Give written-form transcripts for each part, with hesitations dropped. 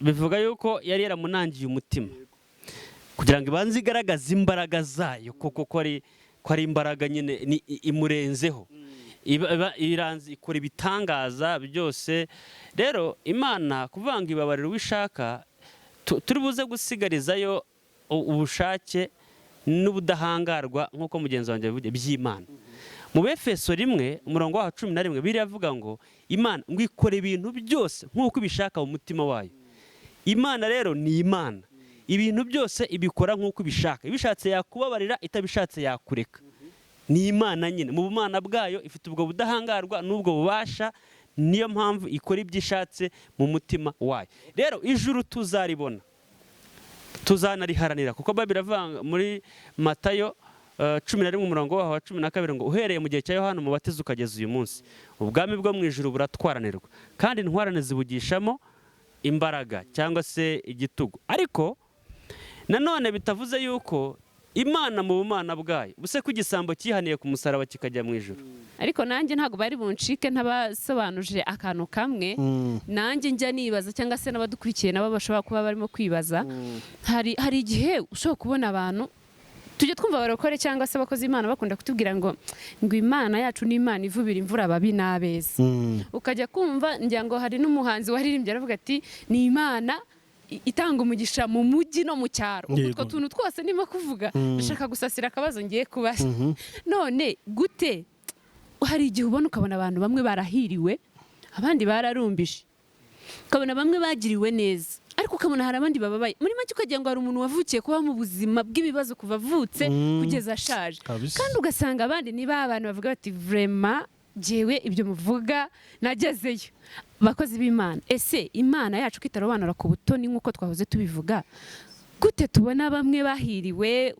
Bivuga yuko yari yaramunangiye umutima kugira ngo ibanze igaragaze imbaraga zayo koko ko ari imbaraga nyine imurenzeho. Iranze ikora ibitangaza byose. Rero Imana kuvuga ngo ibabarira uwo ishaka, turi buze gusigarizayo ubushake n'ubudahangarwa, nk'uko mugenzi wanjye yabivuze, by'Imana. Mu Befeso 1, umurongo waho 11, biriya avuga ngo Imana ngo ikora ibintu byose nk'uko ibishaka mu mutima wayo. Imana rero ni Imana, ibintu byose ibikora nk'uko ibishaka. Ibishatse yakubabarira, itabishatse yakureka. Ni Imana nyine, mu bumana bwayo ifite ubwo budahangarwa n'ubwo bubasha, niyo mpamvu ikora ibyo ishatse mu mutima wayo. Rero ijuru tuzaribona, tuzanariharanira, kuko Bible iravuga muri Matayo 11, umurongo waho wa 12, ngo uhereye mu gihe cya Yohana Umubatiza ukageza uyu munsi, ubwami bwo mu ijuru buratwaranirwa, kandi intwarane zibugishamo imbaraga cyangwa se igitugu. Ariko nanone bitavuze yuko Imana mu bumana bwayo ubuse ko igisambo cyihaniye ku musaraba kikajya mu ijuru. Ariko nanjye ntabwo bari buncike ntabasobanuje akantu kamwe. Nanjye njya nibaza, cyangwa se n'abadukurikiye nabo bashobora kuba barimo kwibaza. Hari igihe ushobora kubona abantu, tujya twumva abarokore cyangwa se abakozi b'Imana bakunda kutubwira ngo Imana yacu ni Imana ivubira imvura ababi n'abeza. Ukajya kumva, ngira ngo hari n'umuhanzi waririmbye aravuga ati ni Imana itanga umugisha mu mujyi no mu cyaro. Ubwo utwo tuntu twose ndimo kuvuga, ndashaka gusasira akabazo ngiye kubaza. None gute hari igihe ubona, ukabona abantu bamwe barahiriwe, abandi bararumbije, ukabona bamwe bagiriwe neza, ariko ukabona hari abandi bababaye? Muri make ukagira ngo hari umuntu wavukiye kuba mu buzima bw'ibibazo kuva avutse kugeza ashaje, kandi ugasanga abandi niba abantu bavuga bati vraiment jyewe ibyo muvuga nagezeyo. Abakozi b'Imana, ese Imana yacu ko itarobanura ku butoni nk'uko twahoze tubivuga, gute tubona bamwe bahiriwe?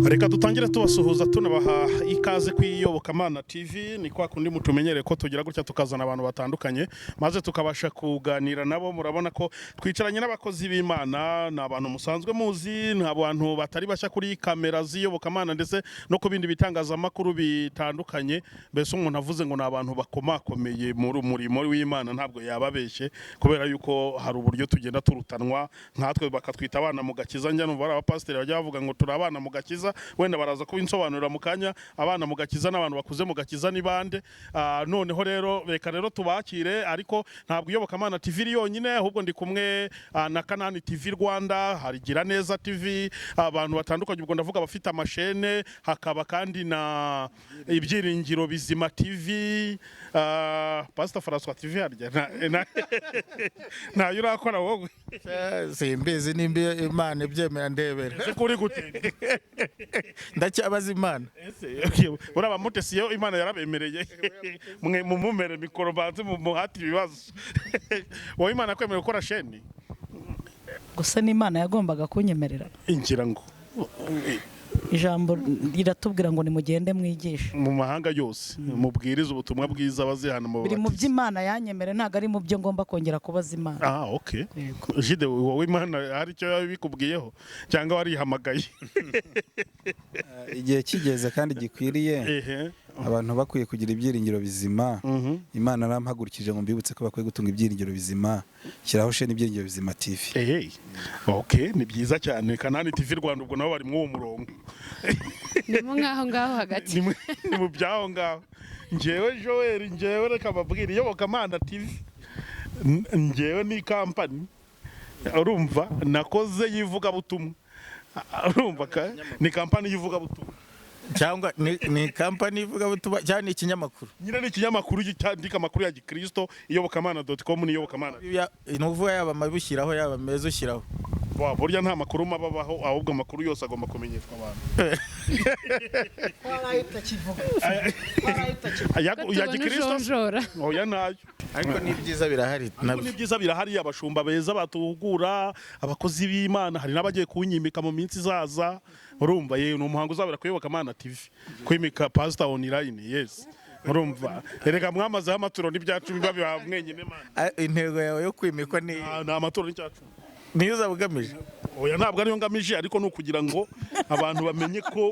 Reka dutangire tubasuhuza, tunabaha ikaze ku Iyobokamana TV. Ni kwa kundi mutumenyereye ko tugira gutya tukazana abantu batandukanye maze tukabasha kuganira nabo. Murabona ko twicaranye n'abakozi b'Imana, ni abantu musanzwe muzi, ni abantu batari bashya kuri kamera z'Iyobokamana ndetse no ku bindi bitangazamakuru bitandukanye. Mbese umuntu avuze ngo ni abantu bakomakomeye muri murimo w'Imana ntabwo yababeshye, kubera yuko hari uburyo tugenda turutanwa nkatwe bakatwita abana mu gakiza. Njya numva ari abapasiteri bajya bavuga ngo turi abana mu gakiza, wenda baraza kubinsobanurira mu kanya. Abana mu gakiza n'abantu bakuze mu gakiza ni bande? Noneho rero reka rero tubakire, ariko ntabwo Iyobokamana TV iri yonyine, ahubwo ndi kumwe na Kanani TV Rwanda, hari Giraneza TV, abantu batandukanye, ubwo ndavuga abafite amashene, hakaba kandi na Ibyiringiro Bizima TV, Pastor François TV. Harya ntayo urakora wowe? Simbizi, nimba Imana ibyemera ndebera. Ese kuri gute? Ndacyabaza Imana. Ese okay, buriya bamutesi yo Imana yarabemereye? Mwe mumumere mikoro, banze mumuhate ibibazo. Wowe Imana kwemerera gukora sheni? Gusa n'Imana yagombaga kunyemerera. Ingira ngo Ijambo riratubwira ngo nimugende mwigishe mu mahanga yose, mubwirize ubutumwa bwiza, bazihana mu Biri mu babatize. by'Imana yanyemere, ntabwo ari mu byo ngomba kongera kubaza Imana. Ah, okay. Yego. Jide, wowe Imana hari icyo yabikubwiyeho cyangwa warihamagaye? Igihe kigeze kandi gikwiriye, abantu bakwiye kugira ibyiringiro bizima. Imana yarampagurukije ngo mbibutse ko bakwiye gutunga ibyiringiro bizima, shyiraho sheni Ibyiringiro Bizima TV. Ehe, okay, ni byiza cyane. Kanani TV Rwanda ubwo nabo bari muri uwo murongo. Ni mu nk'aho ngaho hagati. Ni mu by'aho ngaho. Njyewe Joel, njyewe reka mbabwire, Iyobokamana TV njyewe ni kampani, urumva, nakoze y'ivugabutumwa. Urumva ni kampani y'ivugabutumwa. Cyangwa ni kampani ivugabutumwa cyangwa ni ikinyamakuru? Nyine ni ikinyamakuru cyandika amakuru ya gikristo, iyobokamana.com ni Iyobokamana. Ni ukuvuga yaba amabi ushyiraho, yaba meza ushyiraho? Wa, burya nta makuru mabi abaho, ahubwo amakuru yose agomba kumenyeshwa abantu. Ko Ya tubona gikristo. ujonjora. Oya, nayo. Ariko ni byiza, birahari. Ariko Nabyo. Ni byiza, birahari, abashumba beza batuhugura, abakozi b'Imana, hari n'abagiye kunyimika mu minsi izaza. Urumva yewe, ni umuhango uzabera ku Iyobokamana TV, kwimika pastor online. Yes, urumva, erega mwamazeho amaturo n'ibyacu biba biba mwenyine Mana. Ah, intego yawe yo kwimikwa ni Ah, ni amaturo n'icyacumi. Niyo uzaba ugamije? Oya, ntabwo ariyo ngamije, ariko ni ukugira ngo abantu bamenye ko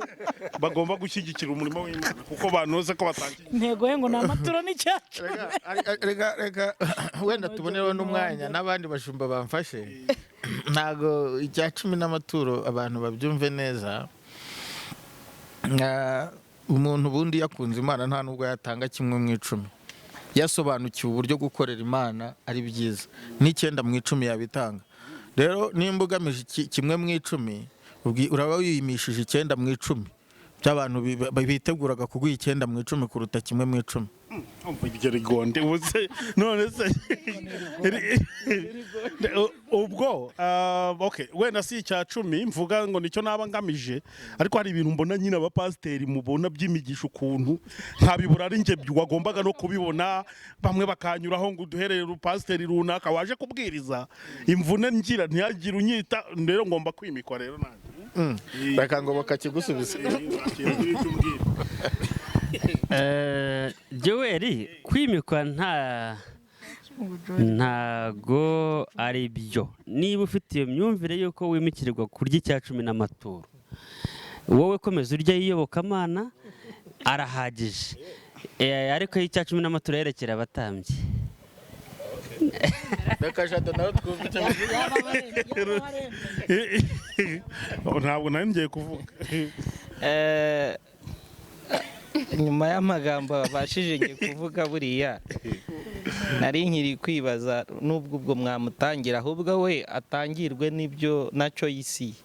bagomba gushyigikira umurimo w'Imana, kuko banoze ko batangiye. Intego ye ngo ni amaturo n'icyacu. Reka wenda tubonereho n'umwanya n'abandi bashumba bamfashe. Ntabwo icya cumi n'amaturo abantu babyumve neza. Umuntu ubundi yakunze Imana nta nubwo yatanga 1 mu 10. Yasobanukiwe uburyo gukorera Imana ari byiza, n'9 mu 10 yabitanga. Rero nimba ugamije 1 mu 10, uraba wiyimishije 9 mu 10 by'abantu biteguraga kuguha 9 mu 10 kuruta 1 mu 10. Umva ibyo rigonde ubu se, none se ubwo okay, wenda si icya cumi mvuga ngo nicyo naba ngamije, ariko hari ibintu mbona nyine abapasiteri mubona by'imigisha, ukuntu nkabibura ari njye wagombaga no kubibona, bamwe bakanyuraho ngo uduherere urupasiteri runaka waje kubwiriza, imvune ngira ntiyagire unyita. Rero ngomba kwimikwa rero nanjye. Reka ngo bakakigusubiza. Joel, kwimikwa ntago ari byo. Niba ufite iyo myumvire y'uko wimikirwa kurya icya cumi n'amaturo, wowe komeza urya iyobokamana arahagije. Ariko icya cumi n'amaturo yerekera abatambyi. Reka Jado nawe twumve icyo avuga. Ntabwo nari ngiye kuvuga. Nyuma y'amagambo babashije ngiye kuvuga, buriya nari nkiri kwibaza n'ubwo ubwo mwamutangira, ahubwo we atangirwe n'ibyo nacyo y'isi.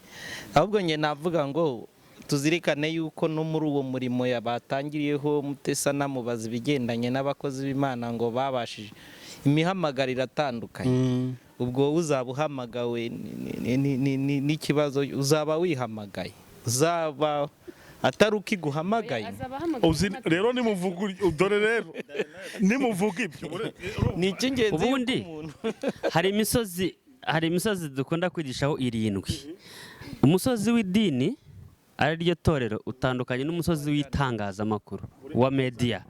Ahubwo njye navuga ngo tuzirikane yuko no muri uwo murimo batangiriyeho Mutesa namubaza ibigendanye n'abakozi b'Imana ngo babashije imihamagaro iratandukanye. Ubwo wowe uzaba uhamagawe n'ikibazo, uzaba wihamagaye, uzaba atari uko iguhamagaye. Azaba ahamagaye. Uzi rero nimuvuga, dore rero nimuvuga ibyo. Ni icy'ingenzi yuko Ubundi umuntu hari imisozi dukunda kwigishaho irindwi. Umusozi w'idini ari ryo torero utandukanye n'umusozi w'itangazamakuru wa media.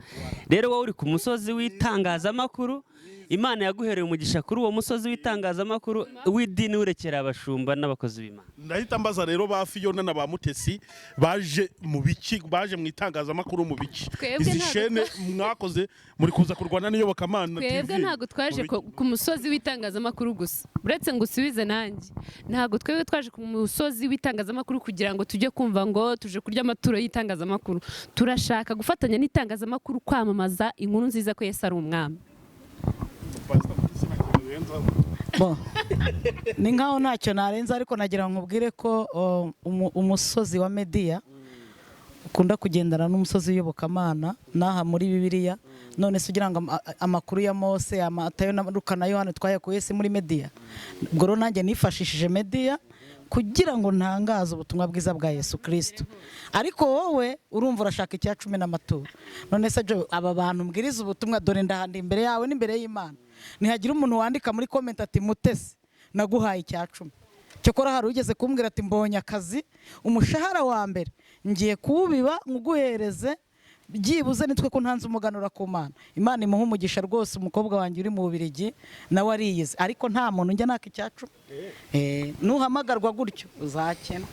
Rero wowe uri ku musozi w'itangazamakuru, Imana yaguhereye umugisha kuri uwo musozi w'itangazamakuru. W'idini urekera abashumba n'abakozi b'Imana. Ndahita mbaza rero ba Fiyona na ba Mutesi, baje mu biki? Baje mu itangazamakuru mu biki? Twebwe Izi ntabwo shene mwakoze muri kuza kurwana n'iyobokamana Twebwe TV. ntabwo twaje Mu biki? ku musozi w'itangazamakuru gusa. Uretse ngo usubize nanjye, ntabwo twebwe twaje ku musozi w'itangazamakuru kugira ngo tujye kumva ngo tuje kurya amaturo y'itangazamakuru. Turashaka gufatanya n'itangazamakuru kwamamaza inkuru nziza ko Yesu ari umwami. Pastor Mutesi nta kintu birenzaho. Bo, ni nkaho ntacyo narenza, ariko nagira ngo nkubwire ko umusozi wa media ukunda kugendana n'umusozi w'iyobokamana n'aha muri Bibiliya. None se ugira ngo amakuru ya Mose, Matayo na Luka na Yohana twayakuye se muri media? Ubwo rero nanjye nifashishije media kugira ngo ntangaze ubutumwa bwiza bwa Yesu Kristo. Ariko wowe urumva urashaka icya cumi n'amaturo. None se Jo, aba bantu mbwiriza ubutumwa, dore ndahandi imbere yawe n'imbere y'Imana, nihagira umuntu wandika muri comment ati: "Mutesi, naguhaye icya cumi." Cyokora hari ugeze kumbwira ati: "Mbonye akazi, umushahara wa mbere ngiye kuwubiba nkuguhereze byibuze nitwe ko ntanze umuganura ku Mana." Imana imuha umugisha rwose. Umukobwa wanjye uri mu Bubiligi nawe ariyize, ariko nta muntu njya naka icya cumi. Nuhamagarwa gutyo uzakena.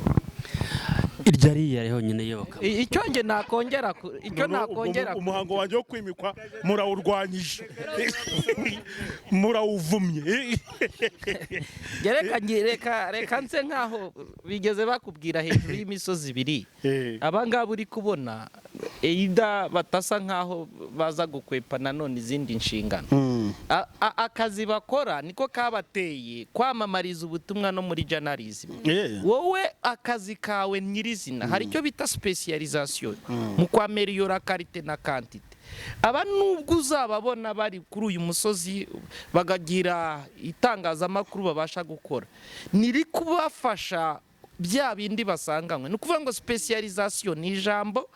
Iryo ari iya honyine iyoboka. Icyo nge nakongera icyo Noneho ubwo nakongera umuhango wanjye wo kwimikwa murawurwanyije, murawuvumye. Nge reka nse nkaho bigeze bakubwira hejuru y'imisozi ibiri. Aba ngaba uri kubona either batasa nkaho baza gukwepa nanone izindi nshingano. Akazi bakora niko kabateye kwamamariza ubutumwa no muri journalism. Wowe akazi kawe nyirizina, hari icyo bita specialisation mu kwaméliorer qualité na quantité. Aba nubwo uzababona bari kuri uyu musozi bakagira itangazamakuru babasha gukora, niri kubafasha bya bindi basanganywe. Ni ukuvuga ngo specialisation ni ijambo,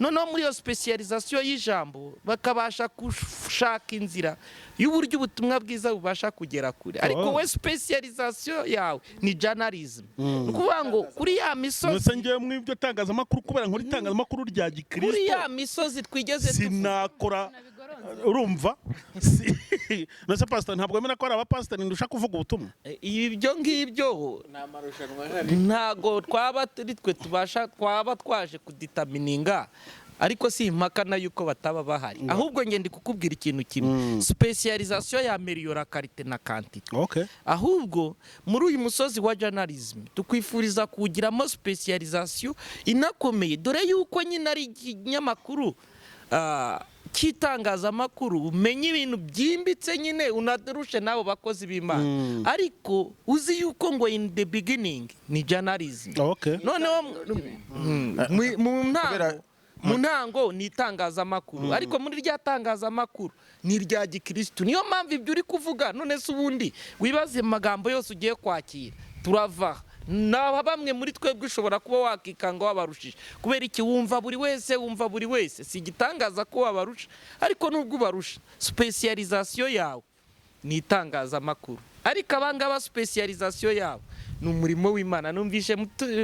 noneho muri iyo specialisation y'ijambo bakabasha gushaka inzira y'uburyo ubutumwa bwiza bubasha kugera kure. Ariko we specialisation yawe ni journalism, ni ukuvuga ngo kuri ya misozi Ndetse ngewe mu ibyo tangazamakuru, kubera nkora itangazamakuru rya kuri gikristo, ya misozi twigeze tuvuga. Sinakora, urumva. Mbese pastor, ntabwo wemera ko hari abapasiteri ndusha kuvuga ubutumwa? Ibyo ngibyo ntago twaba turi twe tubasha, twaba twaje kudetermininga, ariko si impaka na yuko bataba bahari. Ahubwo nge ndi kukubwira ikintu kimwe: spécialisation y'améliora qualité na quantité. Ahubwo muri uyu musozi wa journalism tukwifuriza kuwugiramo spécialisation inakomeye, dore yuko nyine ari ikinyamakuru cy'itangazamakuru, umenye ibintu byimbitse nyine, unarushe n'abo bakozi b'Imana, ariko uzi yuko ngo in the beginning ni journalism. Noneho mu ntango mu ntango ni itangazamakuru, ariko muri rya tangazamakuru ni irya gikirisitu. Niyo mpamvu ibyo uri kuvuga, none se ubundi wibaze amagambo yose ugiye kwakira, turava naba bamwe muri twebwe ushobora kuba wakikanga wabarushije. Kubera iki? Wumva buri wese, wumva buri wese, si igitangaza ko wabarusha. Ariko nubwo ubarusha, spécialisation yawe ni itangazamakuru, ariko abangaba spécialisation yabo ni umurimo w'Imana. Numvishe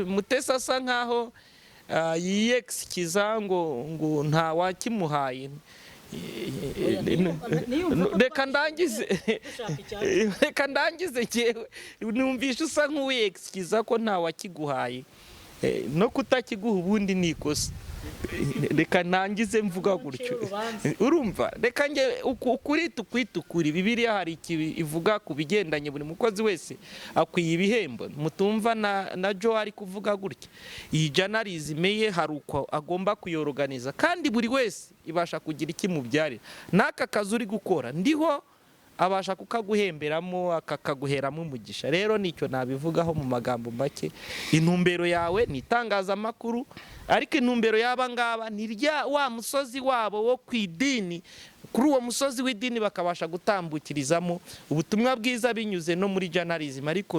Mutesi asa nkaho yiyexcusa ngo nta wakimuhaye. Reka ndangize, reka ndangize. Njyewe numvishe usa nk'uwiyexcusa ko nta wakiguhaye. No kutakiguha ubundi ni ikosa. Reka ntangize mvuga gutyo, urumva? Reka nge ukuri tukwita ukuri. Bibiliya hari iki ivuga ku bigendanye buri mukozi wese akwiye ibihembo. Mutumva na Joe ari kuvuga gutya, iyi journalism ye hari uko agomba kuyorganiza, kandi buri wese ibasha kugira ikimubyarira. N'aka kazi uri gukora ndiho abasha kukaguhemberamo, akakaguheramo umugisha. Rero nicyo nabivugaho mu magambo make. Intumbero yawe ni itangazamakuru, ariko intumbero y'aba ngaba ni rya wa musozi wabo wo ku idini. Kuri uwo musozi w'idini bakabasha gutambukirizamo ubutumwa bwiza binyuze no muri journalism, ariko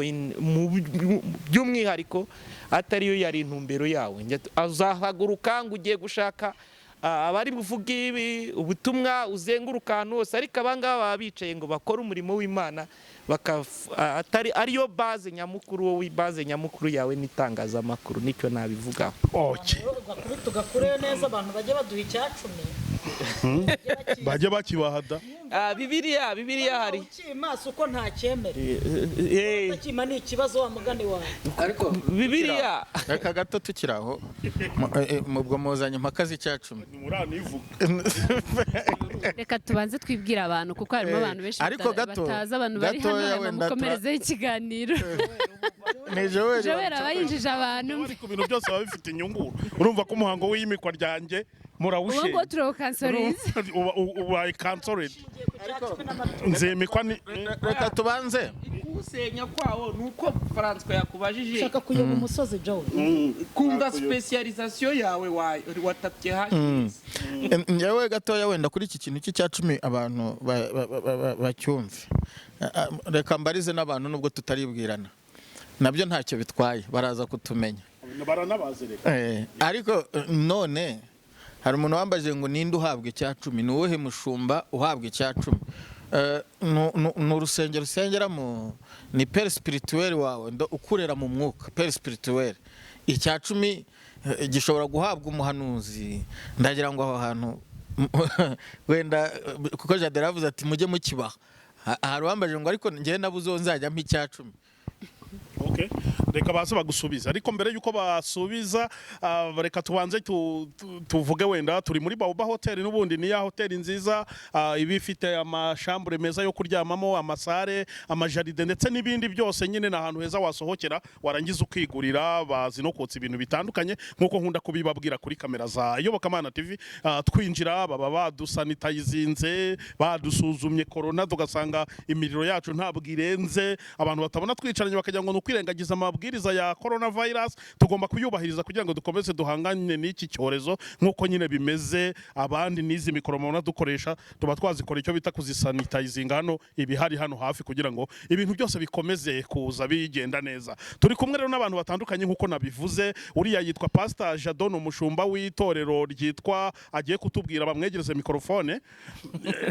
by'umwihariko atariyo yari intumbero yawe. Uzahaguruka ngo ugiye gushaka abari buvuge ibi ubutumwa, uzenguruka ahantu hose, ariko abangaba baba bicaye ngo bakore umurimo w'Imana, atari ariyo base nyamukuru. Wowe base nyamukuru yawe n'itangazamakuru, nicyo nabivugaho. Tugakureyo neza, abantu bajye baduha icyacumi. Bajya bakibahada. Bibiliya hari Ukima si uko ntacyemera, utakima ni ikibazo, wa mugani wawe. Ariko Bibiliya reka gato tukiri aho, ubwo muzanye impaka z'icyacumi. Muranivuga. Reka tubanze twibwire abantu, kuko harimo abantu benshi Ariko gato, batazi abantu bari hano. gatoya Hanyuma wenda mukomerezeho ikiganiro. Ni Joel. Joel aba yinjije abantu. Ariko ibintu byose biba bifite inyungu. Urumva ko umuhango w'iyimikwa ryanjye Ubu murawushenye. ngubu turawucancelinze. Ubaye cancelled, nzemikwa ni Reka tubanze. Kuwusenya kwawo ni uko Francois yakubajije. Ushaka kuyoba umusozi, Joe. Kumva spécialisation yawe watapye hasi. Njyewe gatoya wenda kuri iki kintu cy'icyacumi, abantu bacyumve. Reka mbarize n'abantu, nubwo tutaribwirana nabyo ntacyo bitwaye, baraza kutumenya. Baranabazi reka. Ariko none hari umuntu wambajije ngo ninde uhabwa icyacumi, ni uwuhe mushumba uhabwa icyacumi? Ni urusengero usengeramo, ni père spirituel wawe ukurera mu mwuka, père spirituel. Icyacumi gishobora guhabwa umuhanuzi. Ndagira ngo aho hantu wenda kuko Jadera yavuze ati mujye mukibaha. Hari uwambajije ngo ariko njyewe nabuze uwo nzajya mpa icyacumi. Okay. Reka baze bagusubiza, ariko mbere yuko basubiza, reka tubanze tuvuge wenda turi muri Baobab Hotel. N'ubundi ni ya hoteli nziza, iba ifite amachambre meza yo kuryamamo, amasalle, amajardin ndetse n'ibindi byose. Nyine ni ahantu heza wasohokera, warangiza ukigurira. Bazi no kotsa ibintu bitandukanye nk'uko nkunda kubibabwira kuri kamera za Iyobokamana TV. Twinjira baba badusanitayizinze, badusuzumye corona, tugasanga imiriro yacu ntabwo irenze. Abantu batabona twicaranye bakagira ngo ni ukwirengagiza amabwiriza ya coronavirus. Tugomba kuyubahiriza kugira ngo dukomeze duhangane n'iki cyorezo nk'uko nyine bimeze. Abandi n'izi mikoro mubona dukoresha tuba twazikora icyo bita kuzisanitayizinga hano, ibihari hano hafi, kugira ngo ibintu byose bikomeze kuza bigenda neza. Turi kumwe rero n'abantu batandukanye nk'uko nabivuze. Uriya yitwa Pastor Jadon, umushumba w'itorero ryitwa, agiye kutubwira, bamwegereze mikorofone.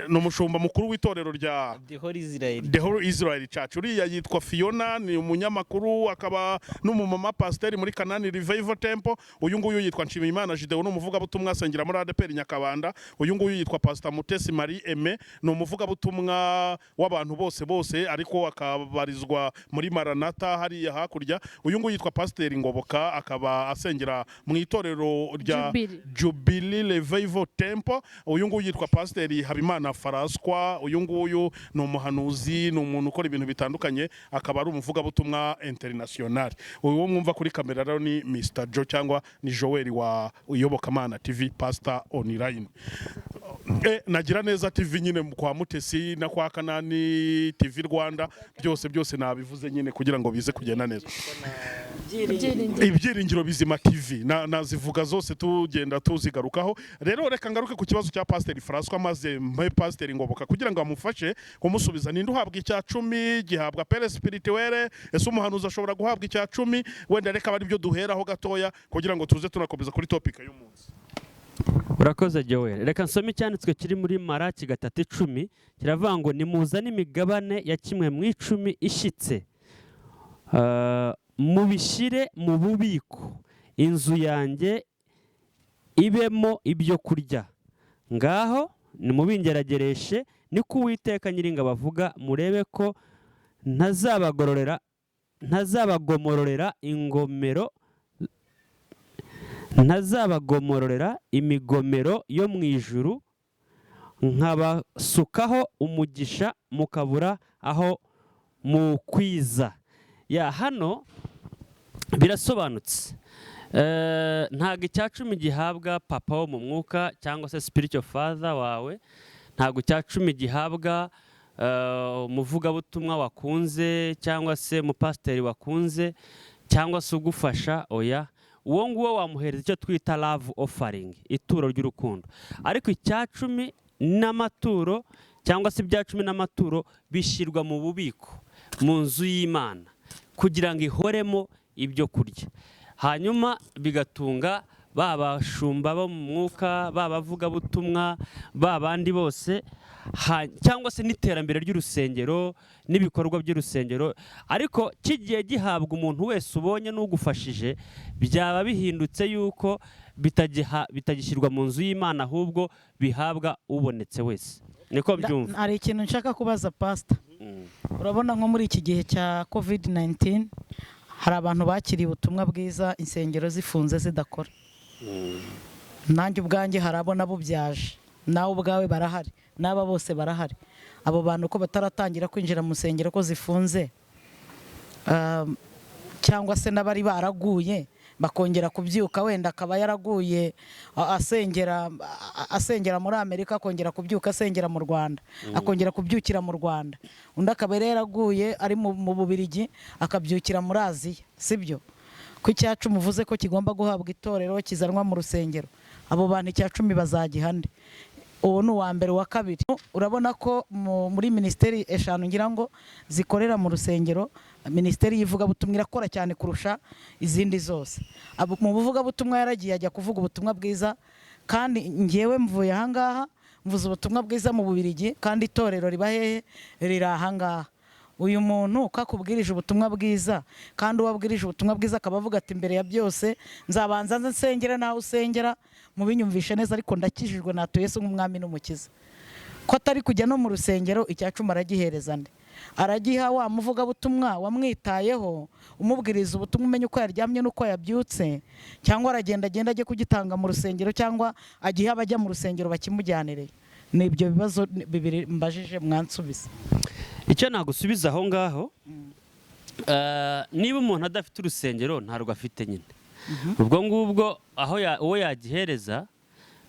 Ni umushumba mukuru w'itorero rya The Holy Israel. The Holy Israel Church. Uriya yitwa Fiona, ni umunyamakuru. Umunyamakuru akaba n'umumama pasiteri muri Kanani Revival Temple. Uyu nguyu yitwa Nshimiyimana Gideon, ni umuvugabutumwa, asengera muri ADEPR Nyakabanda. Uyu nguyu yitwa Pastor Mutesi Marie Aime, ni umuvugabutumwa w'abantu bose bose, ariko akabarizwa muri Maranata hariya hakurya. Uyu nguyu yitwa Pasiteri Ngoboka, akaba asengera mu itorero rya Jubilee. Jubilee Revival Temple. Uyu nguyu yitwa Pasiteri Habimana Faraswa. Uyu nguyu ni umuhanuzi, ni umuntu ukora ibintu bitandukanye, akaba ari umuvugabutumwa international. Uyu wo mwumva kuri kamera rero ni Mr Joe, cyangwa ni Joel wa Iyobokamana TV, Pastor Online. Nagira neza TV nyine kwa Mutesi na kwa Kanani TV Rwanda, byose byose nabivuze nyine kugira ngo bize kugenda neza. Ibyiringiro Bizima TV nazivuga zose, tugenda tuzigarukaho. Rero reka ngaruke ku kibazo cya Pasiteri François, maze mpe Pasiteri Ngoboka kugira ngo amufashe kumusubiza. Ninde uhabwa icya cumi? Gihabwa père spirituel? Ese umuhanuzi ashobora guhabwa icya cumi? Wenda reka abe aribyo duheraho gatoya kugira ngo tuze tunakomeza kuri topic y'umunsi. Urakoze, Joel. Reka nsome icyanditswe kiri muri Maraki 3:10. Kiravuga ngo: "Nimuzane imigabane ya kimwe mu icumi ishyitse, mubishyire mu bubiko, inzu yanjye ibemo ibyo kurya. Ngaho nimubingeragereshe, niko Uwiteka Nyiringabo avuga, murebe ko ntazabagororera, ntazabagomororera ingomero, ntazabagomororera imigomero yo mu ijuru, nkabasukaho umugisha mukabura aho mukwiza." Ya, hano birasobanutse. Ntabwo icya cumi gihabwa papa wo mu mwuka cyangwa se spiritual father wawe. Ntabwo icya cumi gihabwa umuvugabutumwa wakunze cyangwa se umupasiteri wakunze cyangwa se ugufasha. Oya, uwo nguwo wamuhereza icyo twita love offering, ituro ry'urukundo. Ariko icya cumi n'amaturo cyangwa se ibya cumi n'amaturo bishyirwa mu bubiko mu nzu y'Imana kugira ngo ihoremo ibyo kurya, hanyuma bigatunga ba bashumba bo mu mwuka, ba bavugabutumwa, ba bandi bose, cyangwa se n'iterambere ry'urusengero n'ibikorwa by'urusengero. Ariko kigiye gihabwa umuntu wese ubonye n'ugufashije, byaba bihindutse yuko bitagishyirwa mu nzu y'Imana, ahubwo bihabwa ubonetse wese. Niko mbyumva. Hari ikintu nshaka kubaza pasita. Urabona nko muri iki gihe cya COVID 19 hari abantu bakiriye ubutumwa bwiza insengero zifunze, zidakora. Nanjye ubwanjye hari abo nabubyaje, nawe ubwawe barahari, n'aba bose barahari. Abo bantu ko bataratangira kwinjira mu nsengero ko zifunze, cyangwa se n'abari baraguye bakongera kubyuka, wenda akaba yaraguye asengera muri Amerika, akongera kubyuka asengera mu Rwanda, akongera kubyukira mu Rwanda, undi akaba yari yaraguye ari mu Bubirigi, akabyukira muri Aziya, sibyo? Ko icya cumi uvuze ko kigomba guhabwa itorero, kizanwa mu rusengero, abo bantu icya cumi bazagiha nde? Uwo ni uwa mbere. Uwa kabiri, urabona ko muri minisiteri eshanu ngira ngo zikorera mu rusengero, minisiteri y'ivugabutumwa irakora cyane kurusha izindi zose. Mu buvugabutumwa yaragiye ajya kuvuga ubutumwa bwiza, kandi ngewe mvuye ahangaha mvuze ubutumwa bwiza mu Bubirigi, kandi itorero riba hehe? Riri ahangaha. Uyu muntu ko akubwirije ubutumwa bwiza, kandi uwo abwirije ubutumwa bwiza akaba avuga ati: "Mbere ya byose nzabanza nze nsengere nawe usengera, mubinyumvishe neza, ariko ndakijijwe, natuye Yesu nk'umwami n'umukiza," ko atari kujya no mu rusengero, icya cumi aragihereza nde? Aragiha wa muvugabutumwa wamwitayeho, umubwiriza ubutumwa, umenya uko yaryamye n'uko yabyutse, cyangwa aragenda agenda ajye kugitanga mu rusengero, cyangwa agihe abajya mu rusengero bakimujyanire? Ni ibyo bibazo bibiri mbajije, mwansubiza. Icyo nagusubiza aho ngaho, niba umuntu adafite urusengero, ntarwo afite nyine. Ubwo ngubwo aho uwo yagihereza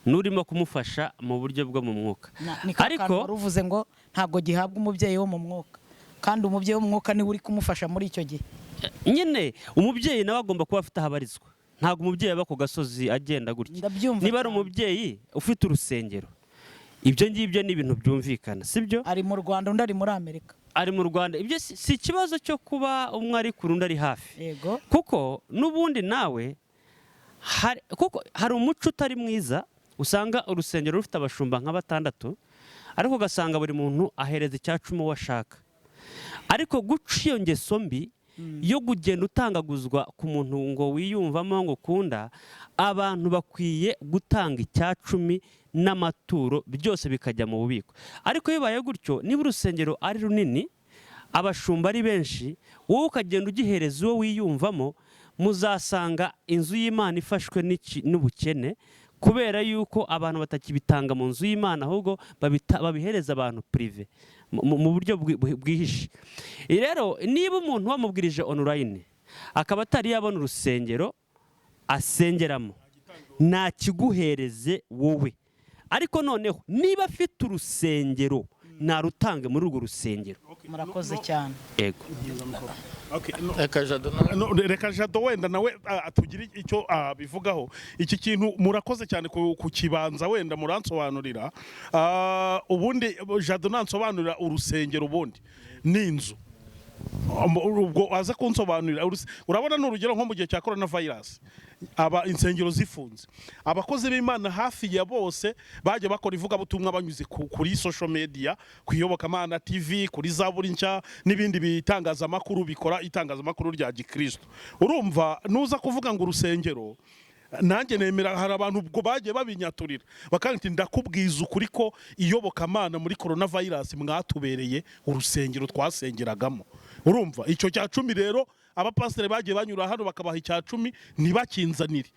n'urimo kumufasha mu buryo bwo mu mwuka. Ni ka Ariko kantu wari uvuze ngo ntabwo gihabwa umubyeyi wo mu mwuka, kandi umubyeyi wo mu mwuka niwe uri kumufasha muri icyo gihe. Nyine umubyeyi nawe agomba kuba afite aho abarizwa. Ntabwo umubyeyi aba ku gasozi agenda gutya. Ndabyumva Niba ari cyane. umubyeyi ufite urusengero, ibyo ngibyo ni ibintu byumvikana, sibyo? Ari mu Rwanda, undi ari muri Amerika. Ari mu Rwanda, ibyo si ikibazo cyo kuba umwe ari kure undi ari hafi. Kuko n'ubundi nawe kuko hari umuco utari mwiza, usanga urusengero rufite abashumba nka batandatu, ariko ugasanga buri muntu ahereza icya cumi uwo ashaka. Ariko guca iyo ngeso mbi Yo kugenda utangaguzwa ku muntu ngo wiyumvamo ngo ukunda. Abantu bakwiye gutanga 10% n'amaturo, byose bikajya mu bubiko. Ariko iyo bibaye gutyo, niba urusengero ari runini, abashumba ari benshi, wowe ukagenda ugihereza uwo wiyumvamo, muzasanga inzu y'Imana ifashwe n'ubukene, kubera yuko abantu batakibitanga mu nzu y'Imana, ahubwo babihereza abantu privé mu buryo bwihishe. Rero niba umuntu wamubwirije online akaba atari yabona urusengero asengeramo, ntakiguhereze wowe. Ariko noneho niba afite urusengero, narutange muri urwo rusengero. Murakoze cyane. Ego. Okay, no. Reka Jado nawe. No, reka Jado wenda nawe tugire icyo abivugaho iki kintu. Murakoze cyane ku kibanza, wenda muransobanurira. Ubundi Jado nansobanurira, urusengero ubundi ni inzu. Ubwo aza kunsobanurira urabona, ni urugero nko mu gihe cya corona virus, aba insengero zifunze, abakozi b'Imana hafi ya bose bajya bakora ivugabutumwa banyuze kuri social media, ku Iyobokamana TV, kuri Zaburi Nshya n'ibindi bitangazamakuru bikora itangazamakuru rya gikristo. Urumva, nuza kuvuga ngo urusengero, nanjye nemera hari abantu ubwo bagiye babinyaturira bakandi. Ndakubwiza ukuri ko Iyobokamana muri corona virus mwatubereye urusengero twasengeragamo. Urumva, icyo 10% rero, abapasiteri bagiye banyura hano bakabaha 10% ntibakinzanire,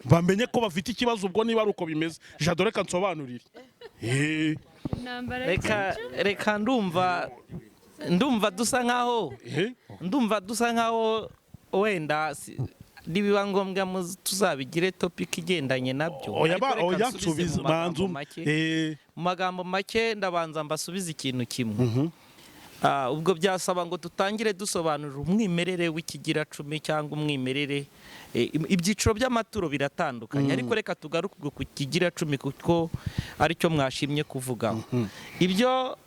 bamenye ko bafite ikibazo. Ubwo niba ari uko bimeze, Jado, reka nsobanurire. Reka ndumva dusa nkaho ndumva dusa nkaho wenda nibiba ngombwa tuzabigire topic igendanye nabyo. Oya. Ariko reka Oya. nsubize Nsubiza mu magambo banzu make. Mu magambo make, ndabanza mbasubize ikintu kimwe. Ubwo byasaba ngo dutangire dusobanurira umwimerere w'ikigira cumi cyangwa umwimerere, ibyiciro by'amaturo biratandukanye, ariko reka tugaruke ubwo ku kigira cumi kuko aricyo mwashimye kuvugaho. Ibyo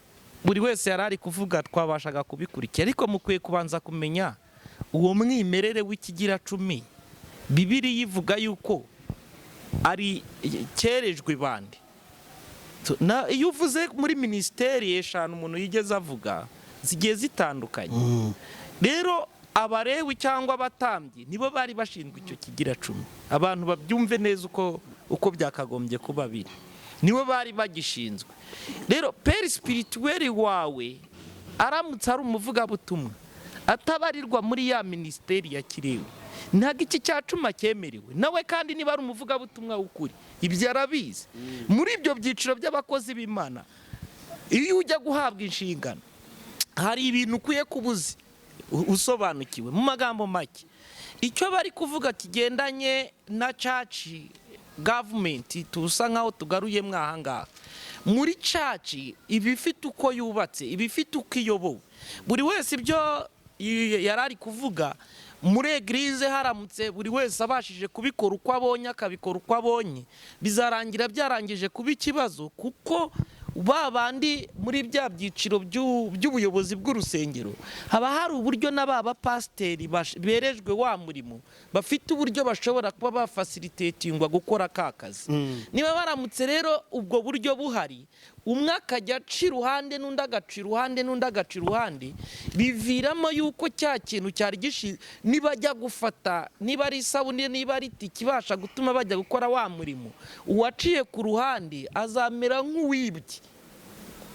buri wese yari ari kuvuga twabashaga kubikurikira, ariko mukwiye kubanza kumenya uwo mwimerere w'ikigira cumi. Bibiliya ivuga yuko ari cyerejwe bande? Iyo uvuze muri minisiteri eshanu umuntu yigeze avuga zigiye zitandukanye. Rero Abarewi cyangwa abatambyi nibo bari bashinzwe icyo kigira cumi. Abantu babyumve neza uko byakagombye kuba biri, nibo bari bagishinzwe. Rero père spirituel wawe aramutse ari umuvugabutumwa atabarirwa muri ya minisiteri ya kirewe, ntabwo iki cya cumi cyemerewe nawe. Kandi niba ari umuvugabutumwa w'ukuri, ibyo arabizi. Muri ibyo byiciro by'abakozi b'Imana, iyo ujya guhabwa inshingano, hari ibintu ukwiye kuba uzi, usobanukiwe. Mu magambo make, icyo bari kuvuga kigendanye na church government, tusa nkaho tugaruye mwahangaha muri church, iba ifite uko yubatse, iba ifite uko iyobowe. Buri wese ibyo yari ari kuvuga muri église, haramutse buri wese abashije kubikora uko abonye, akabikora uko abonye, bizarangira byarangije kuba ikibazo, kuko ba bandi muri bya byiciro by'ubuyobozi bw'urusengero haba hari uburyo na ba bapasiteri berejwe wa murimo bafite uburyo bashobora kuba bafacilitatingwa gukora ka kazi. Niba baramutse rero ubwo buryo buhari, umwe akajya aca iruhande, n'undi agaca iruhande, n'undi agaca iruhande, biviramo yuko cya kintu cyari gishi nibajya gufata, niba ari isabune, niba ari itike ibasha gutuma bajya gukora wa murimo, uwaciye ku ruhande azamera nk'uwibye.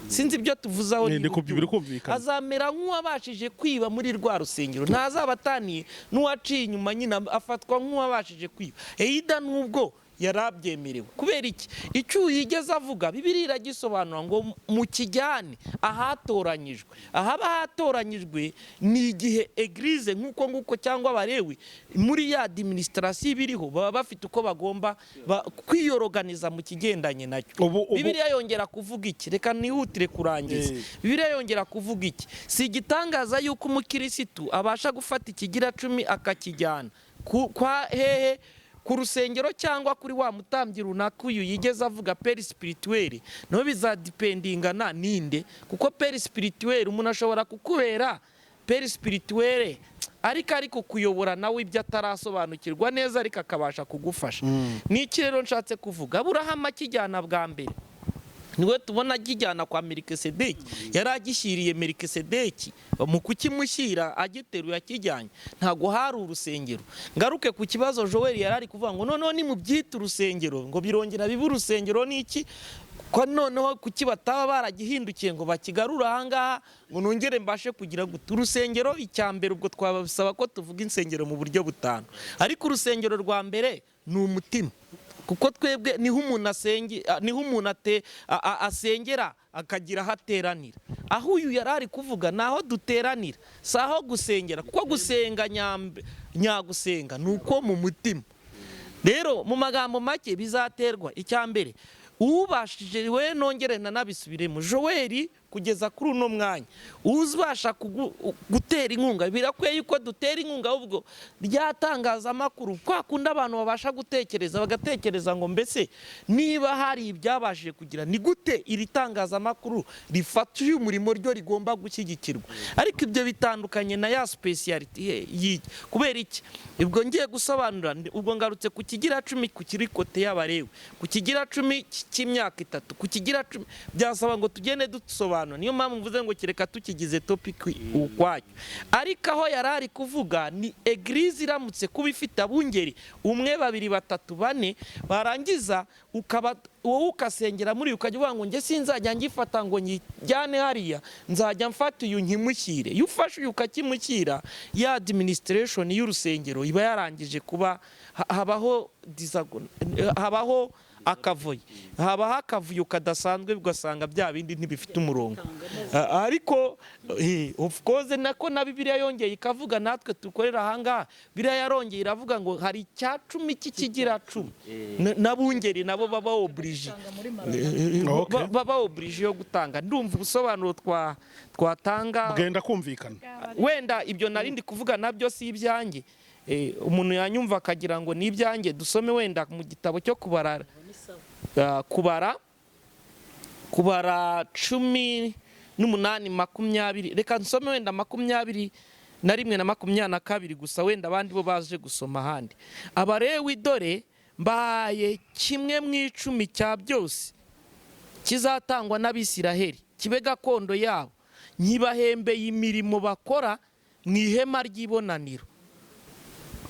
Sinzi ibyo tuvuze aho Ni niba biri ubyumva. kumvikana. Azamera nk'uwabashije kwiba muri rwa rusengero, ntazaba ataniye n'uwaciye inyuma. Nyine afatwa nk'uwabashije kwiba eyida nubwo yari abyemerewe. Kubera iki? Icyo yigeze avuga, Bibiliya iragisobanura ngo mukijyane ahatoranyijwe. Ahaba hatoranyijwe ni igihe église nk'uko nguko cyangwa Abarewi muri ya administration ibiriho baba bafite uko bagomba kwiyoroganiza mu kigendanye nacyo. Bibiliya yongera kuvuga iki? Reka nihutire kurangiza. Bibiliya yongera kuvuga iki? Si igitangaza yuko umukirisitu abasha gufata ikigira cumi akakijyana kwa hehe, ku rusengero cyangwa kuri wa mutambyi runaka uyu yigeze avuga, père spirituel. Nawe bizadependingana ninde, kuko père spirituel umuntu ashobora kukubera père spirituel ariko kuyobora nawe ibyo atarasobanukirwa neza, ariko akabasha kugufasha. Ni iki rero nshatse kuvuga? Aburahamu akijyana bwa mbere Niwe tubona akijyana kwa Melikisedeki, yari agishyiriye Melikisedeki, mu kukimushyira agiteruye akijyanye, ntabwo hari urusengero. Ngaruke ku kibazo Joel yari ari kuvuga ngo noneho nimubyita urusengero ngo birongera bibe urusengero n'iki, ko noneho kuki bataba baragihindukiye ngo bakigarure ahangaha ngo nongere mbashe kugira gute urusengero. Icya mbere ubwo twabasaba ko tuvuga insengero mu buryo butanu, ariko urusengero rwa mbere ni umutima, kuko twebwe niho umuntu niho umuntu asengera akagira aho ateranira. Aho uyu yari ari kuvuga ni aho duteranira, si aho gusengera, kuko gusenga nyagusenga ni uko mu mutima. Rero mu magambo make bizaterwa icya mbere ubashije we, nongere nanabisubiremo, Joel kugeza kuri uno mwanya uzabasha gutera inkunga, birakwiye yuko dutera inkunga ahubwo ryatangazamakuru, kwa kundi abantu babasha gutekereza bagatekereza ngo mbese niba hari ibyabashije kugira, ni gute iri tangazamakuru rifata uyu murimo ryo rigomba gushyigikirwa. Ariko ibyo bitandukanye na ya speciality y'iki. Kubera iki? Ubwo ngiye gusobanura, ubwo ngarutse ku kigira 10 ku kiri kote y'abarewe, ku kigira 10 cy'imyaka 3, ku kigira 10 byasaba ngo tugende dusobanura. Niyo mpamvu mvuze ngo kereka tukigize topic ukwacyo. Ariko aho yari ari kuvuga ni eglise iramutse kuba ifite abungeri 1 2 3 4, barangiza ukaba wowe ukasengera muri ukajya uvuga ngo nge sinzajya ngifata ngo njyane hariya, nzajya mfata uyu nkimushyire. Iyo ufashe uyu ukakimushyira, ya administration y'urusengero iba yarangije kuba habaho habaho akavuyo, habaho akavuyo kadasanzwe, ugasanga bya bindi ntibifite umurongo. Ariko of course nako na Bibiliya yongeye ikavuga, natwe dukorera ahangaha Bibiliya yarongeye iravuga ngo hari icya 10 cy'ikigira 10 n'abungeri nabo baba oblige, baba oblige yo gutanga. Ndumva ubusobanuro twatanga bwenda kumvikana. Wenda ibyo narindi kuvuga nabyo si ibyanjye, umuntu yanyumva akagira ngo ni ibyanjye. Dusome wenda mu gitabo cyo kubara, kubara 18 20, reka nsome wenda 21 na 22 gusa, wenda abandi bo baje gusoma ahandi. Abarewi dore mbaye 1 mu 10 cya byose kizatangwa n'Abisiraheli kibe gakondo yabo, nkibahembeye imirimo bakora mu ihema ry'ibonaniro.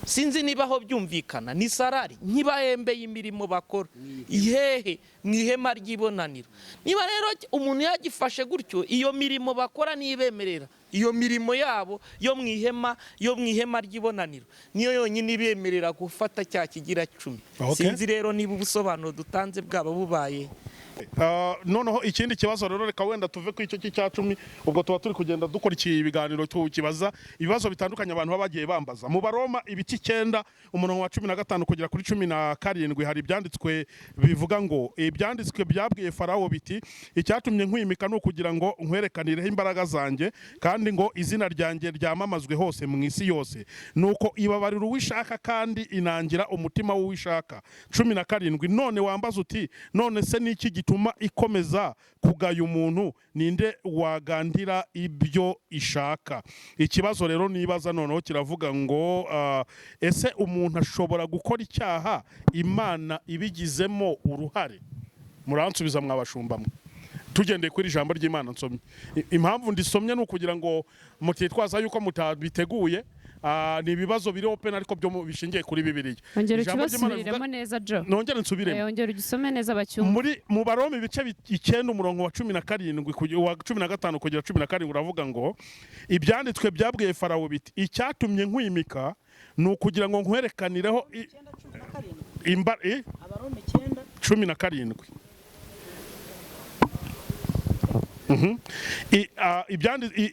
Sinzi niba aho byumvikana, ni sarari nkibahembeye imirimo bakora ihehe mu ihema ry'ibonaniro. Niba rero umuntu yagifashe gutyo, iyo mirimo bakora nibemerera, iyo mirimo yabo yo mu ihema, yo mu ihema ry'ibonaniro niyo yonyine ibemerera gufata cya kigira 10. Sinzi rero niba ubusobanuro dutanze bwaba bubaye. Noneho ikindi kibazo rero, reka wenda tuve ku icyo cy'icya 10, ubwo tuba turi kugenda dukora iki biganiro tukibaza ibibazo bitandukanye abantu baba bagiye bambaza. Mu Baroma ibice 9 umurongo wa 15 kugera kuri 17 hari ibyanditswe bivuga ngo ibyanditswe byabwiye Farawo biti icyatumye nkwimika ni ukugira ngo nkwerekanireho imbaraga zanjye, kandi ngo izina ryanjye ryamamazwe hose mu isi yose. Nuko ibabarira uwishaka kandi inangira umutima w'uwishaka. 17 none wambaza uti none se niki gituma ikomeza kugaya umuntu, ninde wagandira ibyo ishaka? Ikibazo rero nibaza noneho kiravuga ngo ese umuntu ashobora gukora icyaha Imana ibigizemo uruhare? Muransubiza mwabashumbamwe tugendeye kuri ijambo ry'Imana nsomye. Impamvu ndisomye ni ukugira ngo mutitwaza yuko mutabiteguye. Ni ibibazo biri open ariko byo bishingiye kuri Bibiliya. Ongera ukibasubiremo neza Jo. Nongera nsubiremo. Ongera ugisome neza bacyumve. Muri mu Baroma ibice 9 umurongo wa 17 wa 15 kugera 17 uravuga ngo ibyanditswe byabwiye Farawo biti icyatumye nkwimika ni ukugira ngo nkwerekanireho Abaroma 9 17.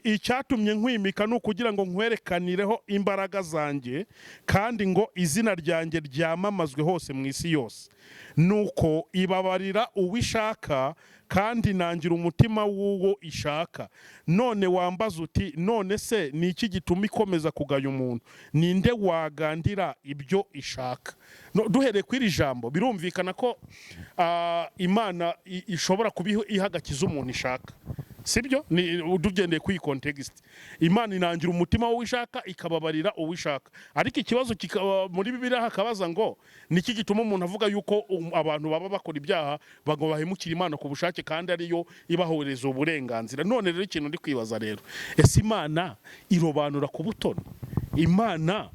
Icyatumye nkwimika ni ukugira ngo nkwerekanireho imbaraga zanjye, kandi ngo izina ryanjye ryamamazwe hose mu isi yose. Nuko ibabarira uwishaka kandi nangira umutima w'uwo ishaka. None wambaza uti none se ni iki gituma ikomeza kugaya umuntu, ninde wagandira ibyo ishaka? Duhereye kuri iri jambo birumvikana ko Imana ishobora kuba ihagakiza umuntu ishaka. Sibyo? Ni tugendeye kuri iyi context, Imana inangira umutima w'uwishaka, ikababarira uwishaka. Ariko ikibazo kikaba muri Bibiliya hakabaza ngo niki gituma umuntu avuga yuko abantu baba bakora ibyaha bago bahemukira Imana ku bushake, kandi ariyo ibahereza uburenganzira? None rero ikintu ndi kwibaza rero, ese Imana irobanura ku butoni? Imana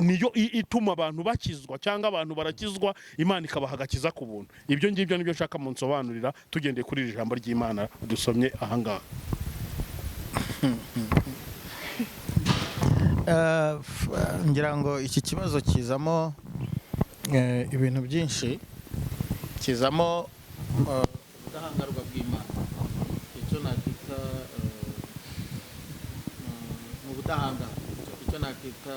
niyo ituma abantu bakizwa, cyangwa abantu barakizwa Imana ikabaha agakiza ku buntu? Ibyo ngibyo nibyo nshaka munsobanurira tugendeye kuri iri jambo ry'Imana dusomye ahangaha. Ngira ngo iki kibazo kizamo ibintu byinshi, kizamo ubudahangarwa bw'Imana, icyo nakita mu budahangarwa, icyo nakita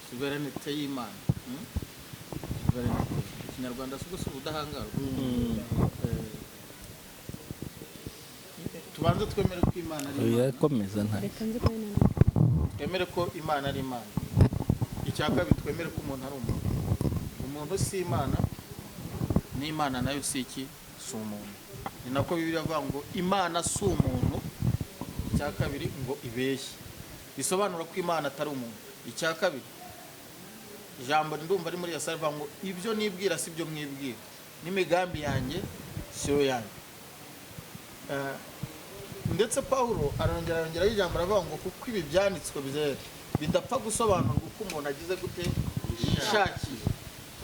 sovereignty y'Imana. Sovereignty Ikinyarwanda si ubwo si ubudahangarwa. Tubanze twemere ko Imana ari Imana. Yakomeza nta Twemere ko Imana ari Imana. Icya kabiri, twemere ko umuntu ari umuntu. Umuntu si Imana, n'Imana nayo si iki? Si umuntu. Ni nako Bibiliya ivuga ngo Imana si umuntu. Icya kabiri, ngo ibeshye, bisobanura ko Imana atari umuntu. Icya kabiri, ijambo ndumva ari muri Yesaya rivuga ngo ibyo nibwira si byo mwibwira, n'imigambi yanjye si yo yanyu. Ndetse Pawulo arongera arongeraho ijambo, aravuga ngo kuko ibi byanditswe byera bidapfa gusobanurwa uko umuntu agize gute yishakiye.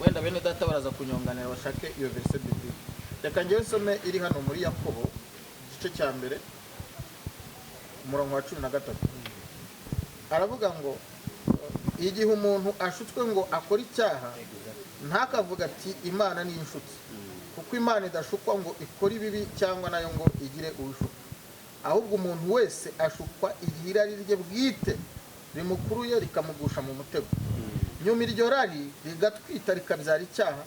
Wenda bene data baraza kunyunganira bashake iyo verse biblique. Reka njyewe nsome iri hano muri Yakobo igice cya 1 umurongo wa 13. Aravuga ngo igihe umuntu ashutswe ngo akore icyaha, ntakavuga ati Imana ni inshuti, kuko Imana idashukwa ngo ikore ibibi cyangwa nayo ngo igire ubushuka. Ahubwo umuntu wese ashukwa igihe irari rye bwite rimukuruye rikamugusha mu mutego. Nyuma iryo rari rigatwita rikabyara icyaha,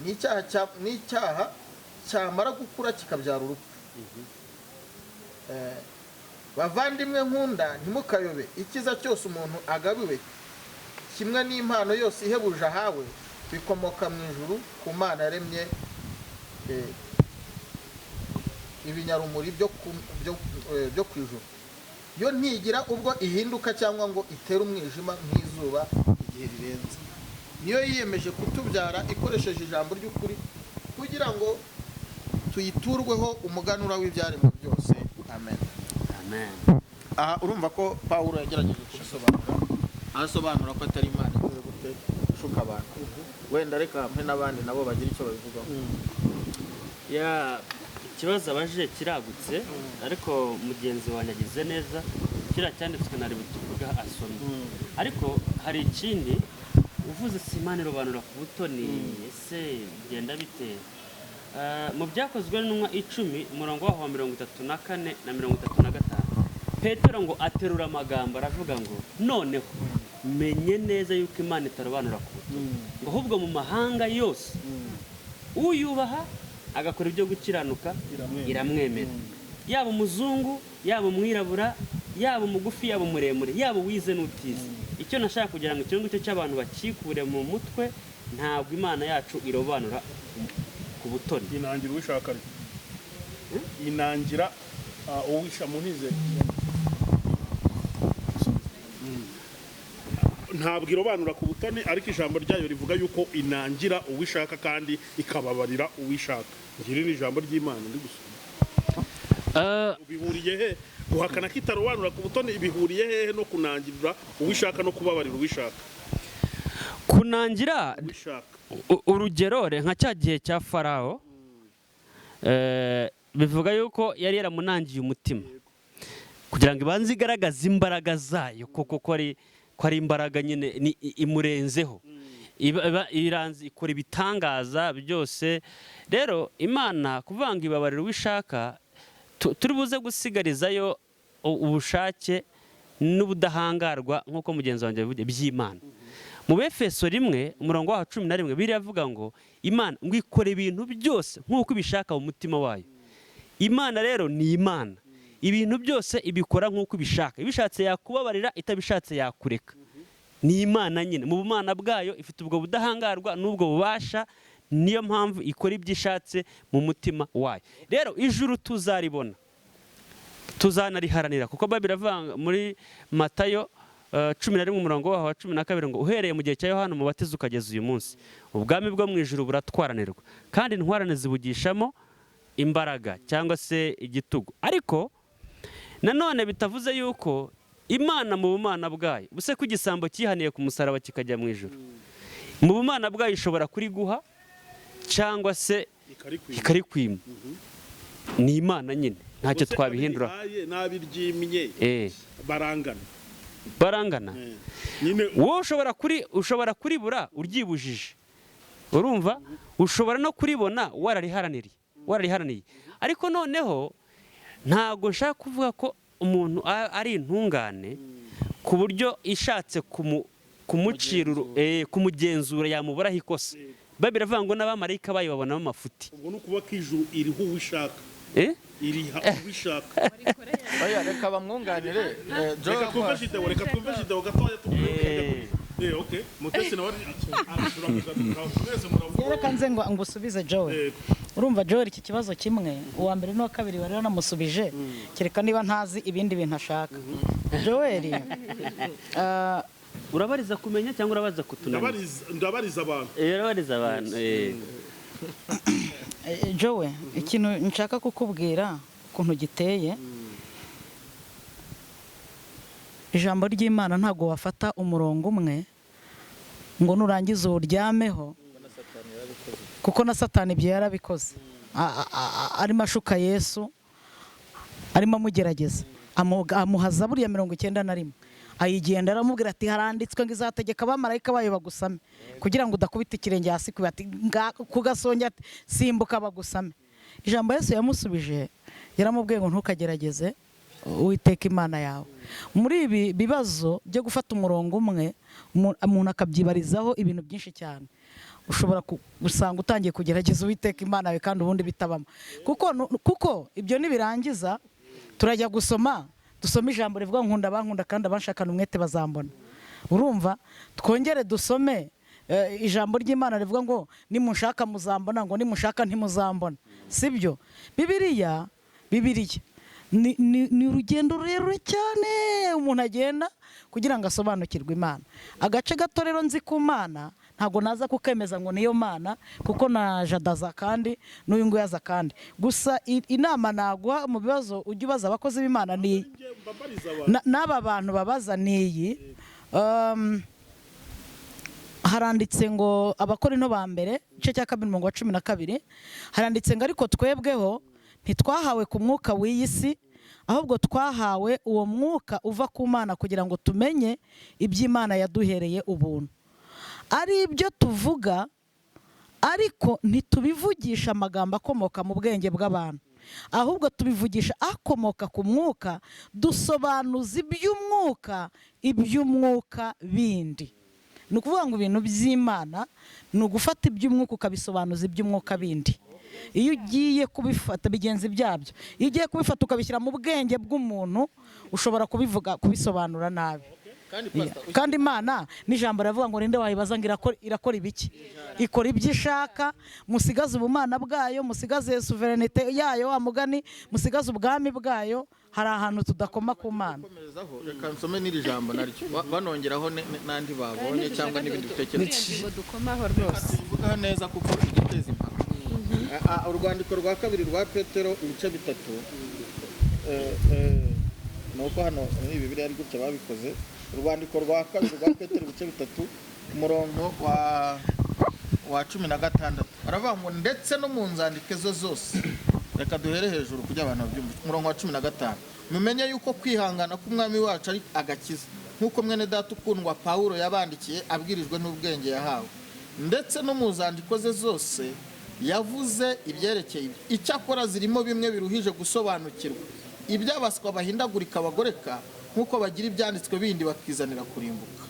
n'icyaha cyamara gukura kikabyara urupfu. Bavandimwe nkunda, ntimukayobe. Icyiza cyose umuntu agabiwe kimwe n'impano yose ihebuje ahawe bikomoka mu ijuru ku Mana yaremye ibinyarumuri byo ku ijuru. Yo ntigira ubwo ihinduka cyangwa ngo itere umwijima nk'izuba igihe rirenze. Niyo yiyemeje kutubyara ikoresheje ijambo ry'ukuri, kugira ngo tuyiturweho umuganura w'ibyaremwe byose. Amen. Amen. Aha urumva ko Pawulo yagerageje kubisobanura, asobanura ko atari Imana igize gute ishuka abantu. Wenda reka mpe n'abandi nabo bagira icyo babivugaho. Ya, ikibazo abajije kiragutse, ariko mugenzi wanjye agize neza, kiriya cyanditswe nari butuvuga asomye. Ariko hari ikindi uvuze, si Imana irobanura ku butoni, ese bigenda bite? Mu Byakozwe n'Intumwa 10 umurongo waho wa 34 na 35, Petero ngo aterura amagambo aravuga ngo noneho menye neza yuko Imana itarobanura ku butoni, ngo ahubwo mu mahanga yose uyubaha agakora ibyo gukiranuka iramwemera. Yaba umuzungu, yaba umwirabura, yaba umugufi, yaba umuremure, yaba uwize n'utize. Icyo nashaka kugira ngo icyo ngicyo cy'abantu bakikure mu mutwe, ntabwo Imana yacu irobanura ku butoni. Inangira uwishaka, ariko inangira uwisha munize. Ntabwo irobanura ku butoni, ariko ijambo ryayo rivuga yuko inangira uwishaka kandi ikababarira uwishaka. Ngiri ni ijambo ry'Imana ndi gusoma. Bihuriye he guhakana ko itarobanura ku butoni? Bihuriye hehe no kunangirira uwishaka no kubabarira uwishaka? Kunangira uwishaka. Urugero nka cya gihe cya Farawo, bivuga yuko yari yaramunangiye umutima kugira ngo ibanze igaragaze imbaraga zayo, koko ko ari imbaraga nyine imurenzeho, iranze ikora ibitangaza byose. Rero Imana kuvuga ngo ibabarira uwishaka, turi buze gusigarizayo ubushake n'ubudahangarwa nk'uko mugenzi wanjye yabivuze by'Imana. Mu Befeso 1 umurongo wa 11 biravuga ngo Imana ngo ikora ibintu byose nk'uko ibishaka mu mutima wayo. Imana rero ni Imana, ibintu byose ibikora nk'uko ibishaka. Ibishatse yakubabarira, itabishatse yakureka. Ni Imana nyine mu bumana bwayo ifite ubwo budahangarwa n'ubwo bubasha, niyo mpamvu ikora ibyo ishatse mu mutima wayo. Rero ijuru tuzaribona Tuzanariharanira, kuko Bible iravuga muri Matayo 11 umurongo waho wa 12 ngo uhereye mu gihe cya Yohana Umubatiza ukageza uyu munsi, ubwami bwo mu ijuru buratwaranirwa, kandi intwarane zibugishamo imbaraga cyangwa se igitugu. Ariko nanone bitavuze yuko Imana mu bumana bwayo, ubuse ko igisambo cyihaniye ku musaraba kikajya mu ijuru, mu bumana bwayo ishobora kuriguha cyangwa se ikarikwima. Ni Imana nyine, ntacyo twabihindura. N'abiryimye barangana, barangana. Wowe ushobora kuribura uryibujije, urumva, ushobora no kuribona warariharaniriye. Ariko noneho ntabwo nshaka kuvuga ko umuntu ari intungane ku buryo ishatse kumucira kumugenzura yamuburaho ikosa. Bible iravuga ngo n'abamarayika bayo babonamo amafuti. Ubwo ni ukuvuga ko ijuru iriho uwishaka, iriha uwishaka. Oya, reka bamwunganire. Reka twumve Gidewo, reka twumve Gidewo gatoya. Okay, Mutesi nawe reka nze ngo ngusubize Joel. Urumva Joel, iki kibazo kimwe uwa mbere n'uwa kabiri bari banamusubije, kereka niba ntazi ibindi bintu ashaka. Joel, urabariza kumenya cyangwa urabaza kutunanira? Ndabariza abantu. Urabariza abantu. Joel, ikintu nshaka kukubwira ukuntu giteye, ijambo ry'Imana ntabwo wafata umurongo umwe ngo nurangiza uryameho, kuko na Satani ibyo yarabikoze. Arimo ashuka Yesu, arimo amugerageza, amuha Zaburi ya 91, ayigenda aramubwira ati haranditswe ngo izategeka abamarayika bayo bagusame, kugira ngo udakubita ikirenge hasi ku gasonge, simbuka bagusame. Ijambo Yesu yamusubije yaramubwiye ngo ntukagerageze Uwiteka Imana yawe. Muri ibi bibazo byo gufata umurongo umwe umuntu akabyibarizaho ibintu byinshi cyane, ushobora gusanga utangiye kugerageza Uwiteka Imana yawe kandi ubundi bitabamo. Kuko ibyo nibirangiza turajya gusoma, dusome ijambo rivuga nkunda abankunda kandi abanshakana umwete bazambona. Urumva, twongere dusome ijambo ry'Imana rivuga ngo nimushaka muzambona, ngo nimushaka ntimuzambona. Sibyo? Bibiliya ni urugendo rurerure cyane umuntu agenda kugira ngo asobanukirwe Imana. Agace gato rero nzi ku Mana ntabwo naza kukemeza ngo niyo Mana, kuko na jadaza kandi n'uyu nguyu aza kandi. Gusa inama naguha mu bibazo ujye ubaza abakozi b'Imana ni n'aba bantu babaza ni iyi. Haranditse ngo Abakorinto ba mbere igice cya 2 umurongo wa 12, haranditse ngo ariko twebweho ntitwahawe ku mwuka w'iyi si, ahubwo twahawe uwo mwuka uva ku Mana kugira ngo tumenye iby'Imana yaduhereye ubuntu. Ari ibyo tuvuga, ariko ntitubivugisha amagambo akomoka mu bwenge bw'abantu, ahubwo tubivugisha akomoka ku mwuka, dusobanuza iby'umwuka bindi. Ni ukuvuga ngo ibintu by'Imana ni ugufata iby'umwuka ukabisobanuza iby'umwuka bindi. Iyo ugiye kubifata bigenzi byabyo, iyo ugiye kubifata ukabishyira mu bwenge bw'umuntu, ushobora kubivuga kubisobanura nabi. Kandi Imana n'ijambo ravuga ngo ninde wayibaza ngo irakora ibiki, ikora ibyo ishaka. Musigaze ubumana bwayo, musigaze souverinete yayo, wa mugani, musigaze ubwami bwayo. Hari ahantu tudakoma ku Mana. Reka nsome n'iri jambo naryo banongeraho n'andi babonye cyangwa n'ibindi bitekerezo dukomaho rwose tuvuga neza, kuko igiteza impaka. Urwandiko rwa kabiri rwa Petero ibice 3, nuko hano muri Bibiliya ari gutya babikoze. Urwandiko rwa kabiri rwa Petero ibice 3 umurongo wa 16 aravuga ngo ndetse no mu nzandiko zo zose. Reka duhere hejuru kugira abantu babyumve. Umurongo wa 15, mumenye yuko kwihangana k'umwami wacu ari agakiza, nk'uko mwene data ukundwa Pawulo yabandikiye abwirijwe n'ubwenge yahawe, ndetse no mu nzandiko ze zose yavuze ibyerekeye ibyo. Icyakora zirimo bimwe biruhije gusobanukirwa, iby'abaswa bahindagurika bagoreka, nk'uko bagira ibyanditswe bindi bakizanira kurimbuka.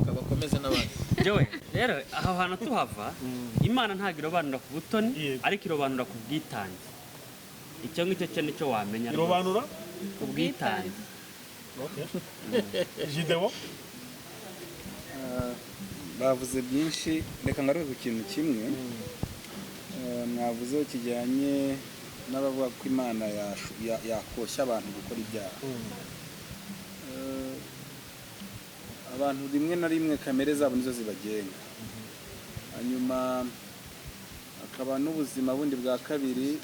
Bakomeze n'abandi. Jowe, rero aho hantu tuhava, Imana ntabwo irobanura ku butoni, ariko irobanura ku bwitange. Icyo ngicyo cyo nicyo wamenya. Irobanura ku bwitange. Gidewo, bavuze byinshi, reka ngaruke ku kintu kimwe mwavuzeho kijyanye kuvuga ko Imana yakoshya abantu gukora ibyaha. Abantu rimwe na rimwe kamere zabo nizo zibagenga, hanyuma hakaba n'ubuzima bundi bwa kabiri.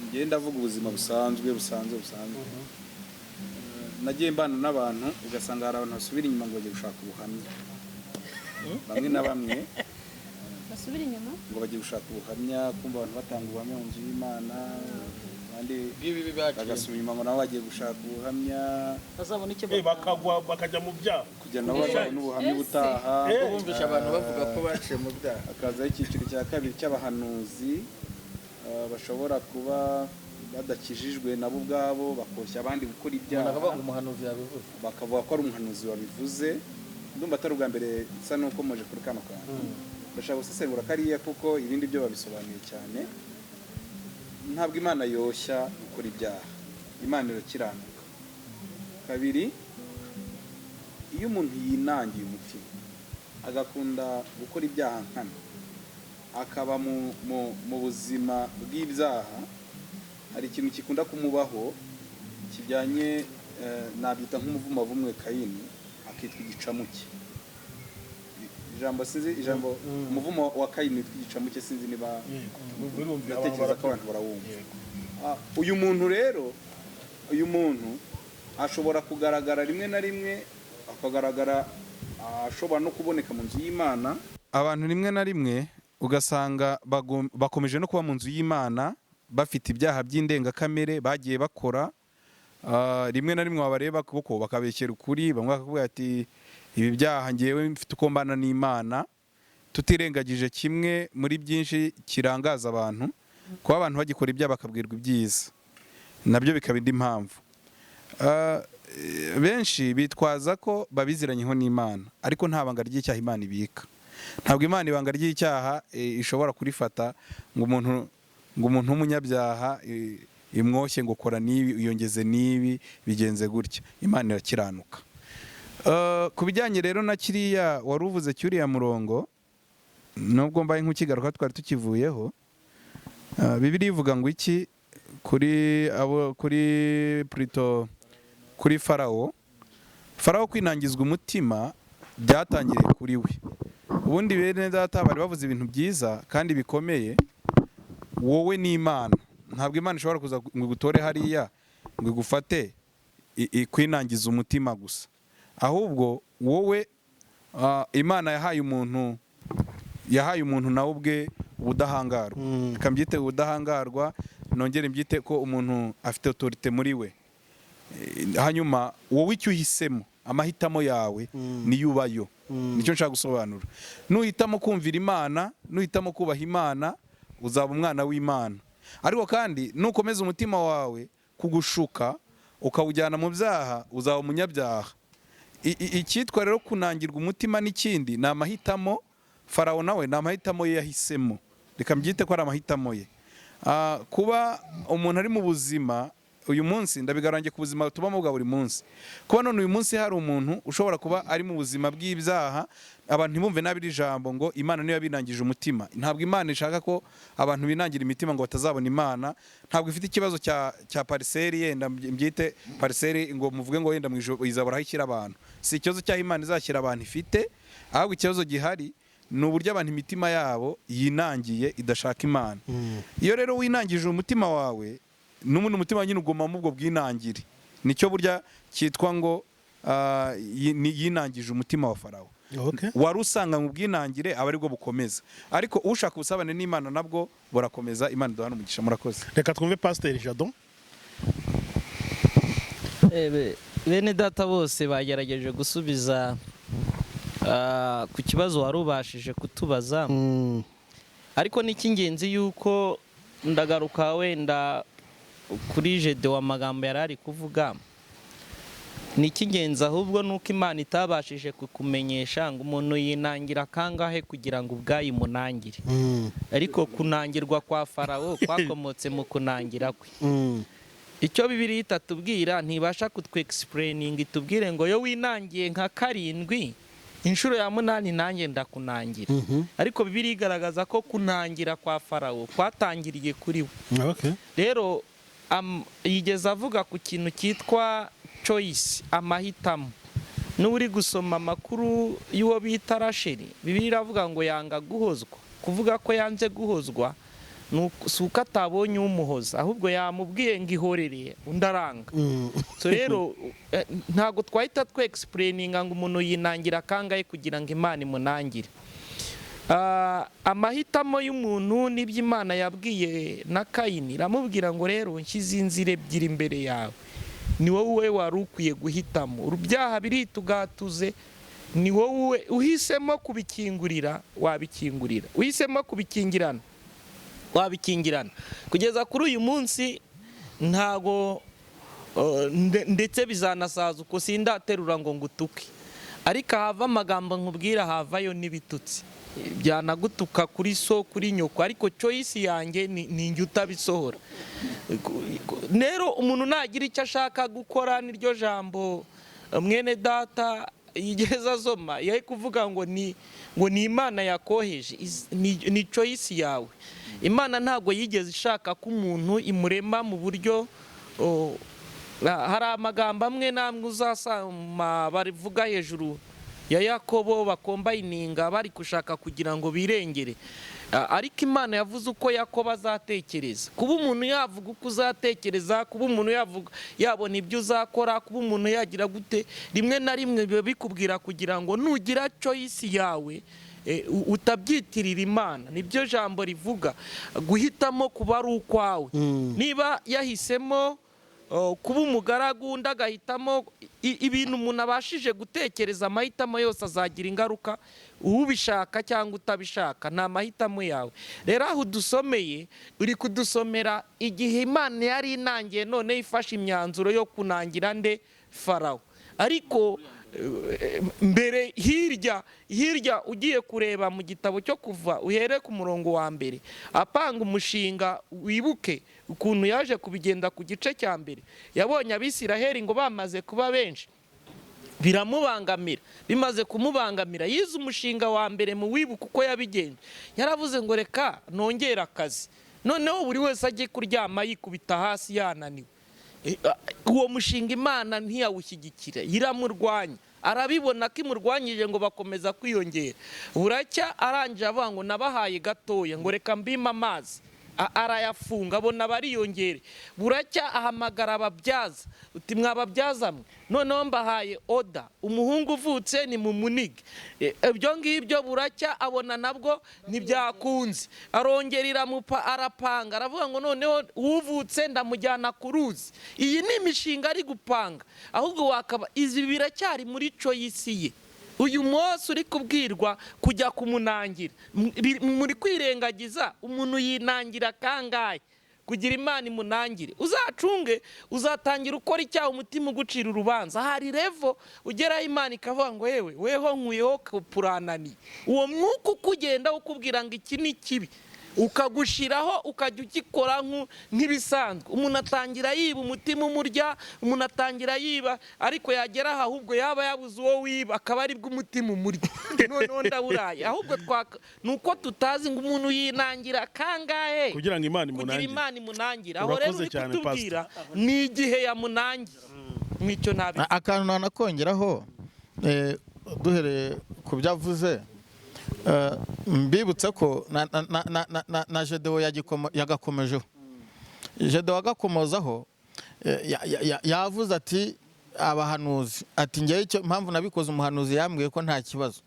Ngenda avuga ubuzima busanzwe busanzwe busanzwe. Nagiye mbana n'abantu, ugasanga hari abantu basubira inyuma ngo bagiye gushaka ubuhamya, bamwe na bamwe basubira inyuma ngo bagiye gushaka ubuhamya, kumva abantu batanga ubuhamya mu nzu y'Imana, abandi bw'ibibi baciye bagasubira inyuma ngo nabo bagiye gushaka ubuhamya, bazabona icyo Bakagwa bakajya mu byaha kugira nabo bazabone ubuhamya ubutaha. Bumvisha abantu bavuga ko baciye mu byaha. Hakazaho icyiciro cya kabiri cy'abahanuzi, bashobora kuba badakijijwe nabo ubwabo, bakoshya abandi gukora umuntu ibyaha, akavuga ngo umuhanuzi yabivuze, bakavuga ko ari umuhanuzi wabivuze. Ndumva atari ubwa mbere nsa n'uko muje kuri kano kantu. Ndashaka gusesengura kariya kuko ibindi byo babisobanuye cyane. Ntabwo Imana yoshya gukora ibyaha, Imana irakiranuka. Kabiri, iyo umuntu yinangiye umutima agakunda gukora ibyaha nkana, akaba mu buzima bw'ibyaha, hari ikintu gikunda kumubaho kijyanye, nabyita nk'umuvumo wavumwe Kayini, akitwa igicamuke. Ijambo sinzi, ijambo umuvumo wa Kayini witwa igicamuke, sinzi niba ndatekereza ko abantu barawumva. Uyu muntu rero, uyu muntu ashobora kugaragara rimwe na rimwe, akagaragara ashobora no kuboneka mu nzu y'Imana. Abantu rimwe na rimwe ugasanga bakomeje no kuba mu nzu y'Imana bafite ibyaha by'indengakamere bagiye bakora. Rimwe na rimwe wabareba kuko bakabeshyera ukuri, bamwe bakakubwira ati ibi byaha ngewe mfite uko mbana n'Imana. Tutirengagije kimwe muri byinshi kirangaza abantu, kuba abantu bagikora ibyaha bakabwirwa ibyiza, nabyo bikaba indi mpamvu. Benshi bitwaza ko babiziranyeho n'Imana, ariko nta banga ry'icyaha Imana ibika. Ntabwo Imana ibanga ry'icyaha ishobora kurifata ngo umuntu w'umunyabyaha imwoshye ngo kora n'ibi, uyongeze n'ibi, bigenze gutya. Imana irakiranuka. Ku bijyanye rero na kiriya wari uvuze cy'uriya murongo, nubwo mbaye nk'ukigaruka twari tukivuyeho, Bibiliya ivuga ngo iki kuri abo, kuri Plutôt, kuri Farawo. Farawo kwinangizwa umutima byatangiriye kuri we. Ubundi bene data bari bavuze ibintu byiza kandi bikomeye, wowe n'Imana. Ntabwo Imana ishobora kuza ngo igutore hariya ngo igufate ikwinangiza umutima gusa, ahubwo wowe Imana yahaye umuntu nawe ubwe ubudahangarwa. Reka mbyite ubudahangarwa, nongere mbyite ko umuntu afite autorité muri we. Hanyuma wowe icyo uhisemo, amahitamo yawe niyo ubayo. Nicyo nshaka gusobanura. Nuhitamo kumvira Imana, nuhitamo kubaha Imana, uzaba umwana w'Imana. Ariko kandi nukomeza umutima wawe kugushuka ukawujyana mu byaha, uzaba umunyabyaha. Icyitwa rero kunangirwa umutima n'ikindi ni amahitamo. Farawo nawe ni amahitamo ye yahisemo, reka mbyite ko ari amahitamo ye. Kuba umuntu ari mu buzima uyu munsi, ndabigarangiye ku buzima tubamo bwa buri munsi, kuba none uyu munsi hari umuntu ushobora kuba ari mu buzima bw'ibyaha, abantu ntibumve nabi iri jambo ngo Imana niyo yabinangije umutima. Ntabwo Imana ishaka ko abantu binangira imitima ngo batazabona Imana. Ntabwo ifite ikibazo cya pariseri, yenda mbyite pariseri ngo muvuge ngo yenda mu ijuru izabura aho ishyira abantu. Si ikibazo cy'aho Imana izashyira abantu ifite, ahubwo ikibazo gihari ni uburyo abantu imitima yabo yinangiye idashaka Imana. Iyo rero winangije umutima wawe, n'ubundi umutima nyine ugumamo ubwo bwinangire. Nicyo burya cyitwa ngo yinangije umutima wa Farawo. Wari usanga mu bwinangire aba aribwo bukomeza, ariko ushaka ubusabane n'Imana nabwo burakomeza. Imana iduhana umugisha. Murakoze. Reka twumve Pasiteri Jado. Bene data bose bagerageje gusubiza ku kibazo wari ubashije kutubaza, ariko n'icy'ingenzi yuko ndagaruka wenda kuri Jede wa magambo yari ari kuvuga, ni icy'ingenzi ahubwo nuko Imana itabashije kukumenyesha ngo umuntu yinangira kangahe kugira ngo ubwayo imunangire. Ariko kunangirwa kwa Farawo kwakomotse mu kunangira kwe. Icyo Bibiliya itatubwira, ntibasha kutwexplaining itubwire ngo yo winangiye nka 7 inshuro ya 8 nanjye ndakunangira. Ariko Bibiliya igaragaza ko kunangira kwa Farawo kwatangiriye kuri we. Rero Yigeze avuga ku kintu cyitwa choice, amahitamo. N'uri gusoma amakuru y'uwo bita Rasheli, Bibiliya iravuga ngo yanga guhozwa. Kuvuga ko yanze guhozwa si uko atabonye umuhoza, ahubwo yamubwiye ngo ihorere, undi aranga. So rero ntabwo twahita twexplaininga ngo umuntu yinangira kangahe kugira ngo Imana imunangire. Amahitamo y'umuntu n'ibyo Imana yabwiye na Kayini, iramubwira ngo rero nshyize inzira ebyiri imbere yawe, ni wowe wari ukwiye guhitamo. Urubyaha biritugatuze, ni wowe uhisemo kubikingurira, wabikingurira, uhisemo kubikingirana, wabikingirana. Kugeza kuri uyu munsi ntago ndetse bizanasaza uko sindaterura ngo ngutuke, ariko ahava amagambo nkubwira havayo n'ibitutsi byanagutuka kuri so, kuri nyoko, ariko choice yanjye ni njye utabisohora. Rero umuntu nagira icyo ashaka gukora, niryo jambo mwene data yigeze azoma, yari kuvuga ngo ni Imana yakoheje. Ni choice yawe. Imana ntabwo yigeze ishaka ko umuntu imurema mu buryo hari amagambo amwe n'amwe uzasama barivuga hejuru ya Yakobo, bakombayininga bari gushaka kugira ngo birengere. Ariko Imana yavuze uko Yakobo azatekereza. Kuba umuntu yavuga uko uzatekereza, kuba umuntu yavuga yabona ibyo uzakora, kuba umuntu yagira gute, rimwe na rimwe biba bikubwira kugira ngo nugira choice yawe utabyitirira Imana. Nibyo jambo rivuga, guhitamo kuba ari ukwawe. Niba yahisemo kuba umugaragu, undi agahitamo ibintu umuntu abashije gutekereza, amahitamo yose azagira ingaruka, ubishaka cyangwa utabishaka, ni amahitamo yawe. Rero aho udusomeye, uri kudusomera igihe Imana yari inangiye, none ifashe imyanzuro yo kunangira nde? Farawo. Ariko mbere hirya hirya ugiye kureba mu gitabo cyo Kuva, uhere ku murongo wa mbere, apanga umushinga, wibuke ukuntu yaje kubigenda. Ku gice cya mbere yabonye Abisiraheli ngo bamaze kuba benshi, biramubangamira. Bimaze kumubangamira, yize umushinga wa mbere, mu wibuke uko yabigenje, yaravuze ngo reka nongere akazi, noneho buri wese ajye kuryama yikubita hasi yananiwe. Uwo mushinga Imana ntiyawushyigikira, iramurwanya. Arabibona ko imurwanyije, ngo bakomeza kwiyongera. Buracya arangije avuga ngo nabahaye gatoya, ngo reka mbime amazi. Arayafunga, abona bariyongere. Buracya ahamagara ababyaza, uti mwababyaza mwe, noneho mbahaye oda, umuhungu uvutse ni mu munige. Ibyo ngibyo buracya abona nabwo ntibyakunze, arongera iramupa, arapanga, aravuga ngo noneho uvutse ndamujyana ku ruzi. Iyi ni imishinga ari gupanga, ahubwo wakaba izi biracyari muri choice ye. Uyu munsi uri kubwirwa kujya kumunangira, muri kwirengagiza umuntu yinangira kangahe kugira Imana imunangire. Uzacunge, uzatangira ukora icyaha umutima ugucira urubanza. Hari level ugeraho Imana ikavuga ngo yewe weho nkuyeho puranani. Uwo mwuka ukugenda ukubwira ngo iki ni kibi, ukagushiraho ukajya ugikora nk'ibisanzwe. Umuntu atangira yiba, umutima umurya, umuntu atangira yiba, ariko yagera aho ahubwo yaba yabuze uwo wiba, akaba aribwo umutima umurya. Noneho ndaburaye. Ahubwo ni uko tutazi ngo umuntu yinangira kangahe kugira ngo Imana kugira imunangire. Imana imunangire. Aho rero Urakoze uri cyane, kutubwira ni igihe yamunangiye, nicyo nabi. Akantu nanakongeraho, duhereye ku byo avuze, mbibutse ko na Gedewo yagakomejeho. Gedewo agakomozaho, yavuze ati abahanuzi, ati ngewe icyo mpamvu nabikoze, umuhanuzi yambwiye ko nta kibazo.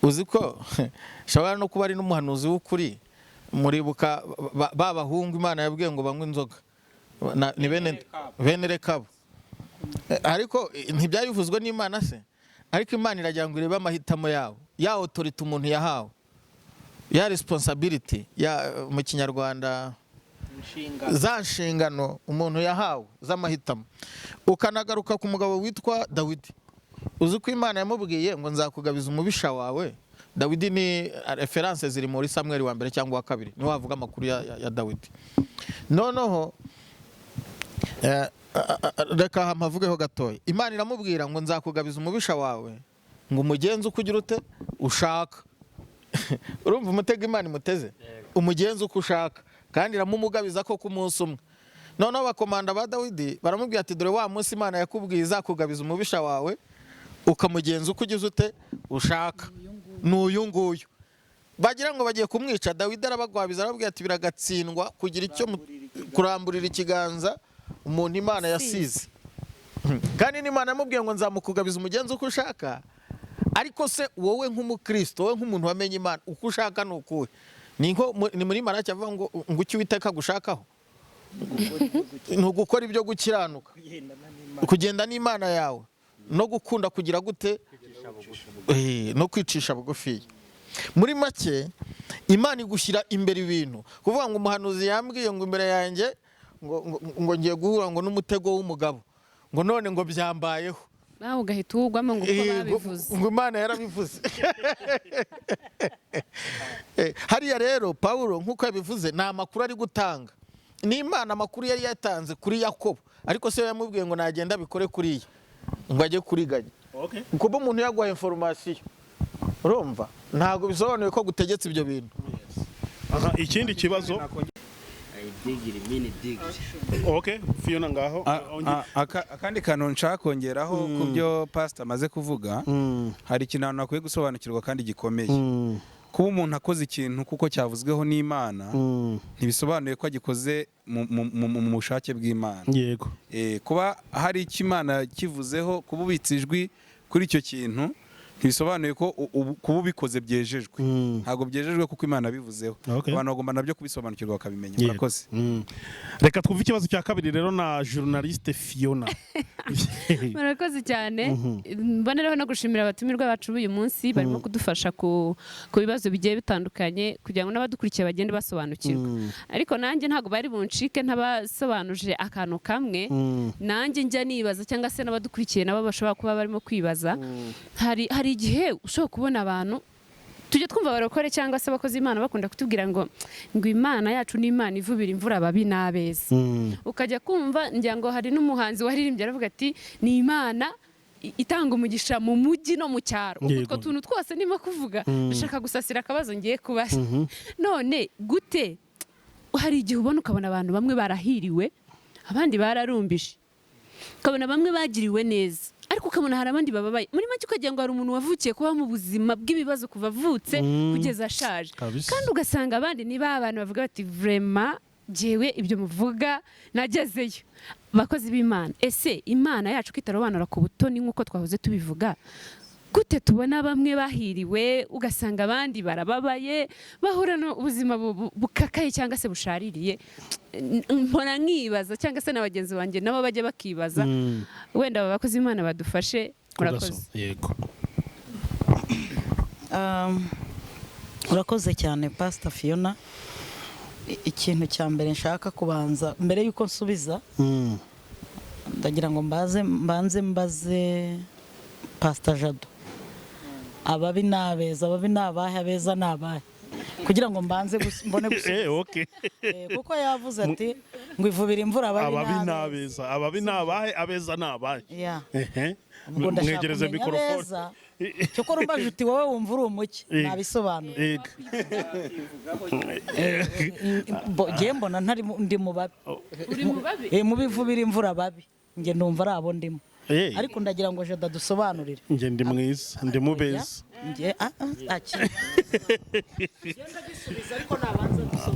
Uzi ko shobora no kuba ari n'umuhanuzi w'ukuri. Muribuka ba bahungu Imana yabwiye ngo banywe inzoga, ni bene Rekabu. Ariko ntibyabivuzwe n'Imana se? Ariko Imana iragira ngo irebe amahitamo yabo, ya autorité umuntu yahawe, ya responsibility ya mu Kinyarwanda, za nshingano umuntu yahawe z'amahitamo. Ukanagaruka ku mugabo witwa Dawidi, uzi ko Imana yamubwiye ngo nzakugabiza umubisha wawe. Dawidi ni référence ziri muri Samweli wa mbere cyangwa wa kabiri, niho havuga amakuru ya Dawidi. Noneho reka mpavugeho gatoya. Imana iramubwira ngo nzakugabiza umubisha wawe, ngo umugenze uko ugira ute ushaka. Urumva umutego Imana imuteze, umugenze uko ushaka, kandi iramumugabiza ko ku munsi umwe. Noneho abakomanda ba Dawidi baramubwira ati dore wa munsi Imana yakubwiye izakugabiza umubisha wawe ukamugenza uko ugize ute ushaka, ni uyu nguyu. Bagira ngo bagiye kumwica, Dawidi arabagwabiza arababwira ati biragatsindwa kugira icyo kuramburira ikiganza umuntu Imana yasize. Kandi n'Imana yamubwiye ngo nzamukugabiza umugenzi uko ushaka. Ariko se wowe nk'umukristo, wowe nk'umuntu wamenye Imana, uko ushaka ni ukuhe? Ni muri Malaki avuga ngo icyo Uwiteka agushakaho ni ugukora ibyo gukiranuka, kugenda n'Imana yawe, no gukunda kugira gute, no kwicisha bugufi. Muri make Imana igushyira imbere ibintu, kuvuga ngo umuhanuzi yambwiye ngo imbere yanjye ngo ngiye guhura ngo n'umutego w'umugabo, ngo none ngo byambayeho, nawe ugahita uwugwamo ngo uko babivuze, ngo Imana yarabivuze. Hariya rero Pawulo nk'uko yabivuze ni amakuru ari gutanga, ni Imana amakuru yari yatanze kuri Yakobo, ariko se yamubwiye ngo nagenda abikore kuriya, ngo ajye kuriganya. Kuba umuntu yaguha information, urumva ntabwo bisobanuye ko gutegetse ibyo bintu. Ikindi kibazo okay, Fiona ngaho. Akandi kantu nshaka kongeraho ku byo pastor amaze kuvuga, hari ikintu abantu bakwiye gusobanukirwa kandi gikomeye. Kuba umuntu akoze ikintu kuko cyavuzweho n'Imana ntibisobanuye ko agikoze mu bushake bw'Imana. Yego. Kuba hari icyo Imana kivuzeho, kuba ubitse ijwi kuri icyo kintu ntibisobanuye ko kuba ubikoze byejejwe. Ntabwo byejejwe kuko Imana bivuzeho. Abantu bagomba nabyo kubisobanukirwa bakabimenya. Murakoze. Reka twumve ikibazo cya kabiri rero na journaliste Fiona. Murakoze cyane. Mboneraho no gushimira abatumirwa bacu b'uyu munsi barimo kudufasha ku bibazo bigiye bitandukanye kugira ngo n'abadukurikiye bagende basobanukirwa. Ariko nanjye ntabwo bari buncike ntabasobanuje akantu kamwe. Nanjye njya nibaza cyangwa se n'abadukurikiye nabo bashobora kuba barimo kwibaza. Hari igihe ushobora kubona abantu tujye twumva abarokore cyangwa se abakozi Imana bakunda kutubwira ngo Imana yacu ni Imana ivubira imvura ababi n'abeza. Ukajya kumva ngira ngo hari n'umuhanzi waririmbye aravuga ati ni Imana itanga umugisha mu mujyi no mu cyaro. Utwo tuntu twose ndimo kuvuga ndashaka gusasira akabazo ngiye kubaza. None gute hari igihe ubona ukabona abantu bamwe barahiriwe abandi bararumbije, ukabona bamwe bagiriwe neza ariko ukabona hari abandi bababaye. Muri make ukagira ngo hari umuntu wavukiye kuba mu buzima bw'ibibazo kuva avutse kugeza ashaje, kandi ugasanga abandi niba abantu bavuga bati vraiment jewe ibyo muvuga nagezeyo. Bakozi b'Imana, ese Imana yacu kwitarobanura ku butoni nk'uko twahoze tubivuga, gute tubona bamwe bahiriwe ugasanga abandi barababaye bahura n'ubuzima bukakaye cyangwa se bushaririye? Mpora nkibaza cyangwa se na bagenzi banjye nabo bajya bakibaza. Wenda aba bakozi Imana badufashe. Murakoze. Yego. Urakoze cyane Pastor Fiona. Ikintu cya mbere nshaka kubanza mbere yuko nsubiza, ndagira ngo mbanze mbaze Pastor Jado, ababi n'abeza, ababi n'abahe, abeza n'abahe, kugira ngo mbanze mbone gusubiza. Okay. Kuko yavuze ati ngo ivubira imvura ababi n'abeza, ababi n'abahe, abeza n'abahe. Mwegereze mikrofone. Cyokora umbaje uti wowe wumva uri umuki, nabisobanura. Ngiye mbona ntari ndi mu babi. Uri mu babi? Mu bivubira imvura babi. Nge ndumva ari abo ndimo. Ariko ndagira ngo Jada dusobanurire. Nge ndi mwiza, ndi mubeza. Nge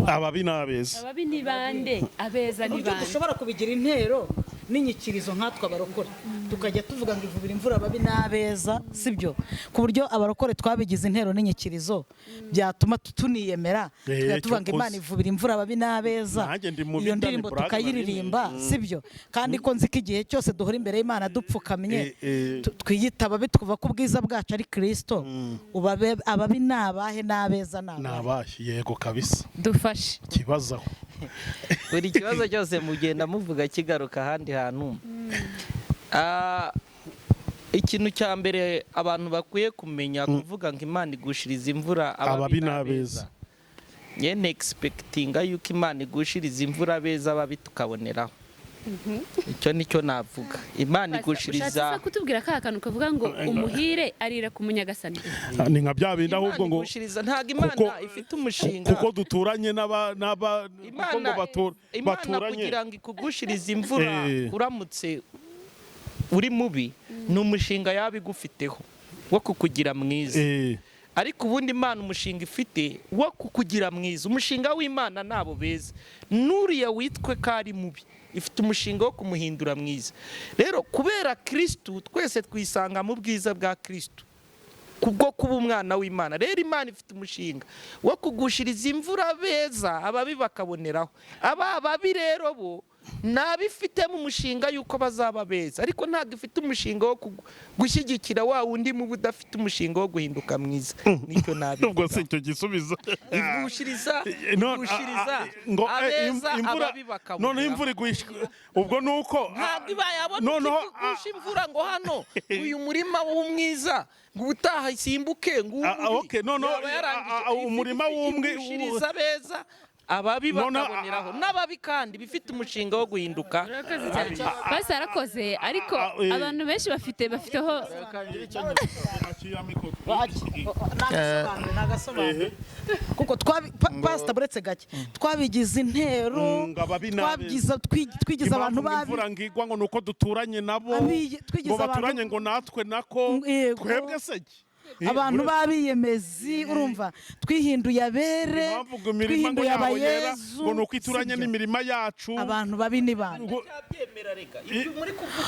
Ababi n'abeza. Ababi ni bande, abeza ni bande. Dushobora kubigira intero n'inyikirizo nkatwe abarokore, tukajya tuvuga ngo ivubira imvura ababi n'abeza, sibyo? Ku buryo abarokore twabigize intero n'inyikirizo byatuma tuniyemera, tukajya tuvuga ngo Imana ivubira imvura ababi n'abeza, iyo ndirimbo tukayiririmba, sibyo? Kandi ko nzi ko igihe cyose duhora imbere y'Imana dupfukamye twiyita ababi tukuva ko ubwiza bwacu ari Kristo, ababi n'abahe n'abeza n'abahe. Yego kabisa, dufashe kibazaho. Buri kibazo cyose mugenda muvuga kigaruka ahandi hantu. Ikintu cya mbere abantu bakwiye kumenya, kuvuga ngo Imana igushiriza imvura ababi n'abeza, nyene expectinga yuko Imana igushiriza imvura abeza ababi tukaboneraho. Icyo nicyo navuga. Imana igushiriza. Ushatse kutubwira ka kantu kavuga ngo umuhire arira ku munyagasani. Ni nka bya bindi ahubwo ngo igushiriza, ntabwo Imana ifite umushinga. Kuko duturanye n'aba kuko ngo baturanye. Kugira ngo ikugushirize imvura uramutse uri mubi, ni umushinga yaba igufiteho wo kukugira mwiza. Ariko ubundi Imana umushinga ifite wo kukugira mwiza, umushinga w'Imana nabo beza, nuriya witwe ko ari mubi, ifite umushinga wo kumuhindura mwiza. Rero kubera Kristo twese twisanga mu bwiza bwa Kristo kubwo kuba umwana w'Imana. Rero Imana ifite umushinga wo kugushiriza imvura beza, ababi bakaboneraho. Aba babi rero bo nabifitemo umushinga yuko bazaba beza, ariko ntabwo ifite umushinga wo gushyigikira wa wundi mubi udafite umushinga wo guhinduka mwiza. Nicyo nabivuga. Ubwo si icyo gisubizo. Igushiriza ngo abeza ababi bakaboneraho. None imvura igwisha ubwo nuko ntabwo ibayabona ikigusha imvura ngo hano uyu murima w'umwiza ngo utaha isimbuke ngo okay, no umurima w'umwiza beza ababi bakaboneraho, n'ababi kandi bifite umushinga wo guhinduka. Basi arakoze, ariko abantu benshi bafiteho kuko pastor buretse gake twabigize intero, twigize abantu babi. Imvura ngigwa ngo nuko duturanye nabo, ngo baturanye ngo natwe nako twebwe se abantu babiyemezi, urumva twihinduye abere, twihinduye abayezu ngo nuko ituranye n'imirima yacu. Abantu babi ni bande?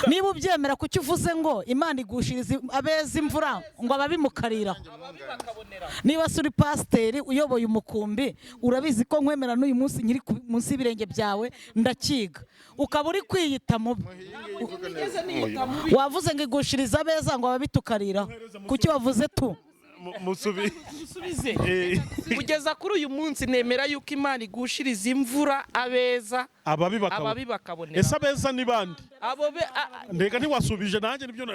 Niba ubyemera kuki uvuze ngo Imana igushiriza abeza imvura ngo ababi mukariraho? Niba se uri pasiteri uyoboye umukumbi, urabizi ko nkwemera n'uyu munsi nkiri munsi y'ibirenge byawe ndakiga, ukaba uri kwiyita mubi. Wavuze ngo igushiriza abeza ngo ababi tukariraho, kuki wavuze tu? Musubize. Kugeza kuri uyu munsi nemera yuko Imana igushiriza imvura abeza ababi bakabonera. Ese abeza ni bande? Ndega ntiwasubije nanjye nibyo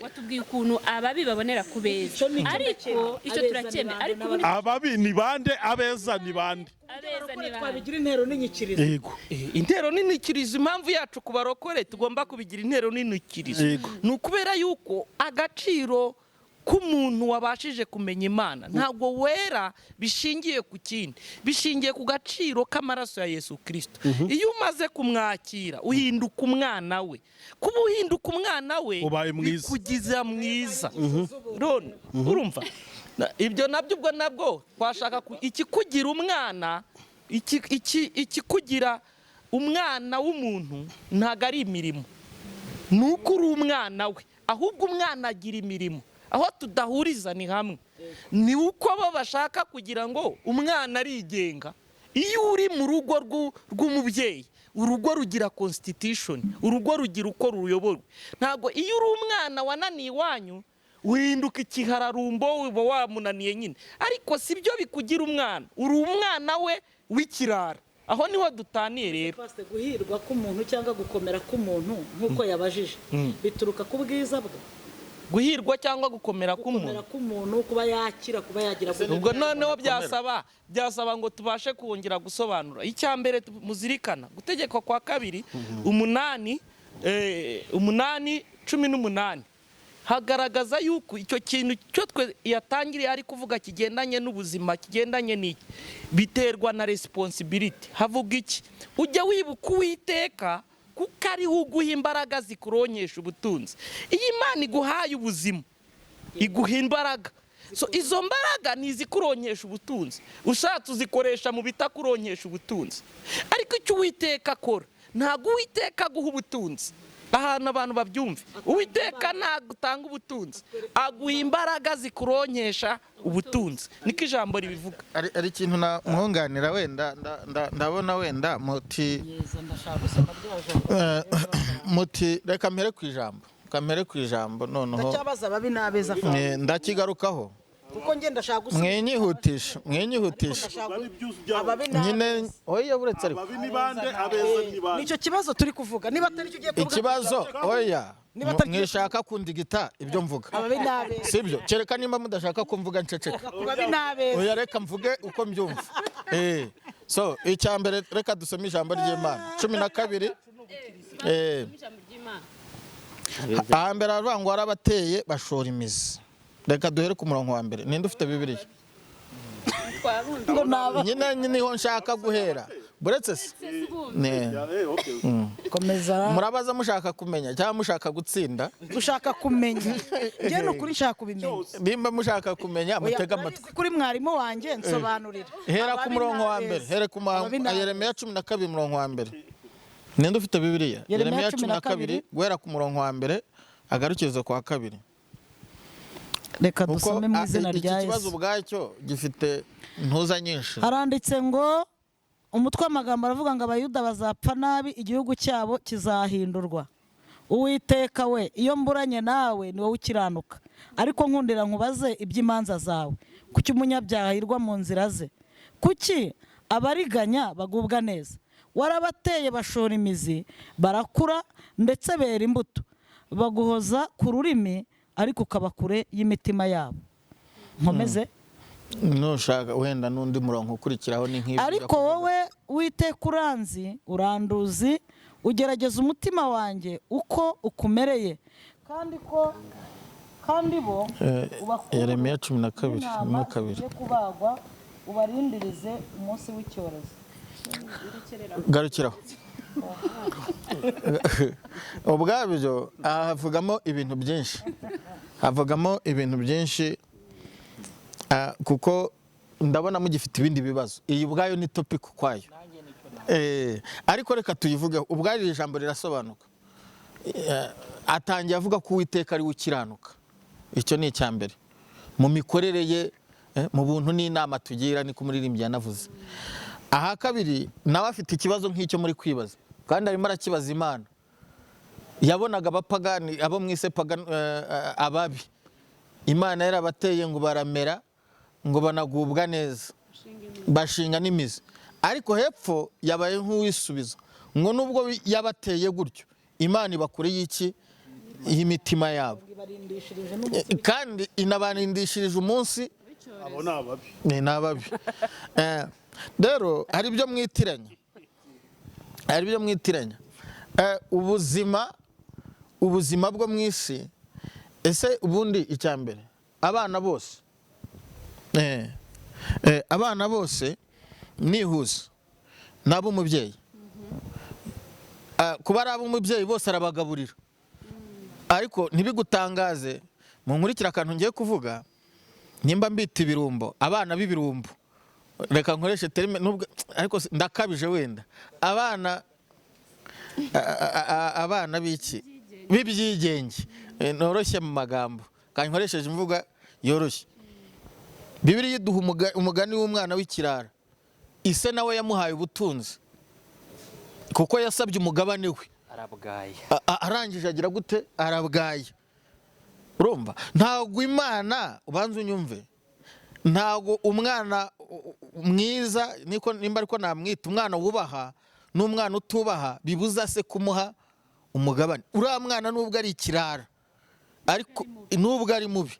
watubwiye ukuntu ababi babonera ku beza, ariko icyo turacyemera. Ariko ababi ni bande, abeza ni bande? Twabigira intero n'inyikirizo. Yego, intero n'inyikirizo. Impamvu yacu ku barokore tugomba kubigira intero n'inyikirizo ni ukubera yuko agaciro k'umuntu wabashije kumenya Imana ntabwo wera bishingiye ku kindi, bishingiye ku gaciro k'amaraso ya Yesu Kristo. Iyo umaze kumwakira uhinduka umwana we. Kuba uhinduka umwana we bikugiza mwiza. Urumva ibyo nabyo ubwo nabwo twashaka ikikugira umwana, ikikugira umwana w'umuntu ntabwo ari imirimo, ni uko uri umwana we. Ahubwo umwana agira imirimo. Aho tudahuriza ni hamwe, ni uko bo bashaka kugira ngo umwana arigenga. Iyo uri mu rugo rw'umubyeyi, urugo rugira constitution, urugo rugira uko ruyoborwa. Ntabwo iyo uri umwana wananiye iwanyu uhinduka ikihararumbo, uba wamunaniye nyine, ariko si byo bikugira umwana. Uri umwana we w'ikirara. Aho niho dutaniye rero. Guhirwa k'umuntu cyangwa gukomera k'umuntu nk'uko yabajije bituruka ku bwiza bwe. Guhirwa cyangwa gukomera k'umuntu, kuba yakira, kuba yagira. Ubwo noneho byasaba ngo tubashe kongera gusobanura. Icya mbere muzirikana gutegekwa kwa kabiri 8:18 hagaragaza yuko icyo kintu cyo twe yatangiriye ari kuvuga kigendanye n'ubuzima, kigendanye n'iki, biterwa na responsibility. Havuga iki? Ujya wibuka Uwiteka kuko ari we uguha imbaraga zikuronyesha ubutunzi. Iyo Imana iguhaye ubuzima iguha imbaraga. So izo mbaraga ni izikuronyesha ubutunzi. Ushatse uzikoresha mu bitakuronyesha ubutunzi. Ariko icyo Uwiteka akora, ntabwo Uwiteka aguha ubutunzi. Ahantu abantu babyumve, Uwiteka ntabwo utanga ubutunzi, aguha imbaraga zikuronyesha ubutunzi. Niko ijambo ribivuga. Ari ikintu namwunganira wenda, ndabona wenda muti reka mpere ku ijambo, kamere ku ijambo noneho ndacyabaza ababi n'abeza ndakigarukaho kuko nge ndashaka gusubiza. Mwenyihutisha nyine. Oya buretse ariko ababi ni bande, abeza ni bande? Nicyo kibazo turi kuvuga. Niba atari cyo ugiye kuvuga ikibazo, oya mwishaka kundigita ibyo mvuga sibyo, kereka nimba mudashaka ko mvuga nceceka. Oya reka mvuge uko mbyumva. So icya mbere, reka dusome ijambo ry'Imana 12. Ijambo ry'Imana. Ahambere haravuga ngo warabateye bashora imizi. Reka duhere ku murongo wa mbere. Ninde ufite Bibiliya? Ngo naba Nyine niho nshaka guhera, buretse se. Komeza. Murabaza mushaka kumenya cyangwa mushaka gutsinda? Ushaka kumenya, njye ni ukuri nshaka kubimenya. Nimba mushaka kumenya, Oya, mutege amatwi. urabizi kuri mwarimu wanjye, nsobanurira. Hera ku Ababi murongo wa mbere. n'abeza. Hera ku murongo. Ababi n'abeza. Yeremiya 12, umurongo wa mbere. Ninde ufite Bibiliya? Yeremiya Yeremiya 12, guhera ku murongo wa mbere agarukiriza ku wa kabiri. Reka Kuko dusome mu izina iki rya kibazo Yesu. ubwacyo gifite ntuza nyinshi. Haranditse ngo, umutwe w'amagambo aravuga ngo: "Abayuda bazapfa nabi, igihugu cyabo kizahindurwa." Uwiteka we, iyo mburanye nawe, ni wowe ukiranuka, ariko nkundira nkubaze iby'imanza zawe. Kuki umunyabyaha ahirwa mu nzira ze? Kuki abariganya bagubwa neza? Warabateye bashora imizi, barakura ndetse bera imbuto, baguhoza ku rurimi, ariko ukaba kure y'imitima yabo. Nkomeze? Nushaka wenda n'undi murongo ukurikiraho, ni nk'ibyo. Ariko wowe Witeka uranzi, uranduzi, ugerageza umutima wanjye uko ukumereye, kandi ko kandi bo ubakure Yeremiya 12 n'intama na kabiri. zigiye kubagwa, ubarindirize umunsi w'icyorezo. Garukiraho. Ubwabyo aha havugamo ibintu byinshi, havugamo ibintu byinshi, kuko ndabona mugifite ibindi bibazo. Iyi ubwayo ni topic ukwayo. Ariko reka tuyivugeho ubwayo. Iri jambo rirasobanuka. Atangiye avuga ko Uwiteka ari we ukiranuka. Icyo ni icya mbere mu mikorere ye, mu buntu n'inama tugira, niko umuririmbyi yanavuze. Aha kabiri, nawe afite ikibazo nk'icyo muri kwibaza, kandi arimo arakibaza Imana. Yabonaga abapagani, abo mwise ababi, Imana yarabateye ngo baramera, ngo banagubwa neza, bashinga n'imizi. Ariko hepfo yabaye nk'uwisubiza ngo nubwo yabateye gutyo, Imana ibakure y'iki? Y'imitima yabo, kandi inabarindishirije umunsi. Abo ni ababi. Ni ababi. Rero hari ibyo mwitiranya, hari ibyo mwitiranya. Ubuzima bwo mu isi, ese ubundi icya mbere, abana bose, abana bose nihuse ni ab'umubyeyi. Kuba ari ab'umubyeyi bose, arabagaburira. Ariko ntibigutangaze, mu nkurikire akantu ngiye kuvuga, nimba mbita ibirumbo, abana b'ibirumbo, reka nkoreshe terme nubwo ariko ndakabije wenda, abana abana b'iki, b'ibyigenge. Noroshye mu magambo kandi nkoresheje imvuga yoroshye. Bibiliya iduha umugani w'umwana w'ikirara. Ise nawe yamuhaye ubutunzi kuko yasabye umugabane we. Arabwaye. Arangije agira gute? Arabwaye. Urumva, ntabwo Imana, ubanza unyumve, ntabwo umwana mwiza, niko nimba ariko namwita, umwana wubaha n'umwana utubaha bibuza se kumuha umugabane. Uriya mwana nubwo ari ikirara, ariko nubwo ari mubi,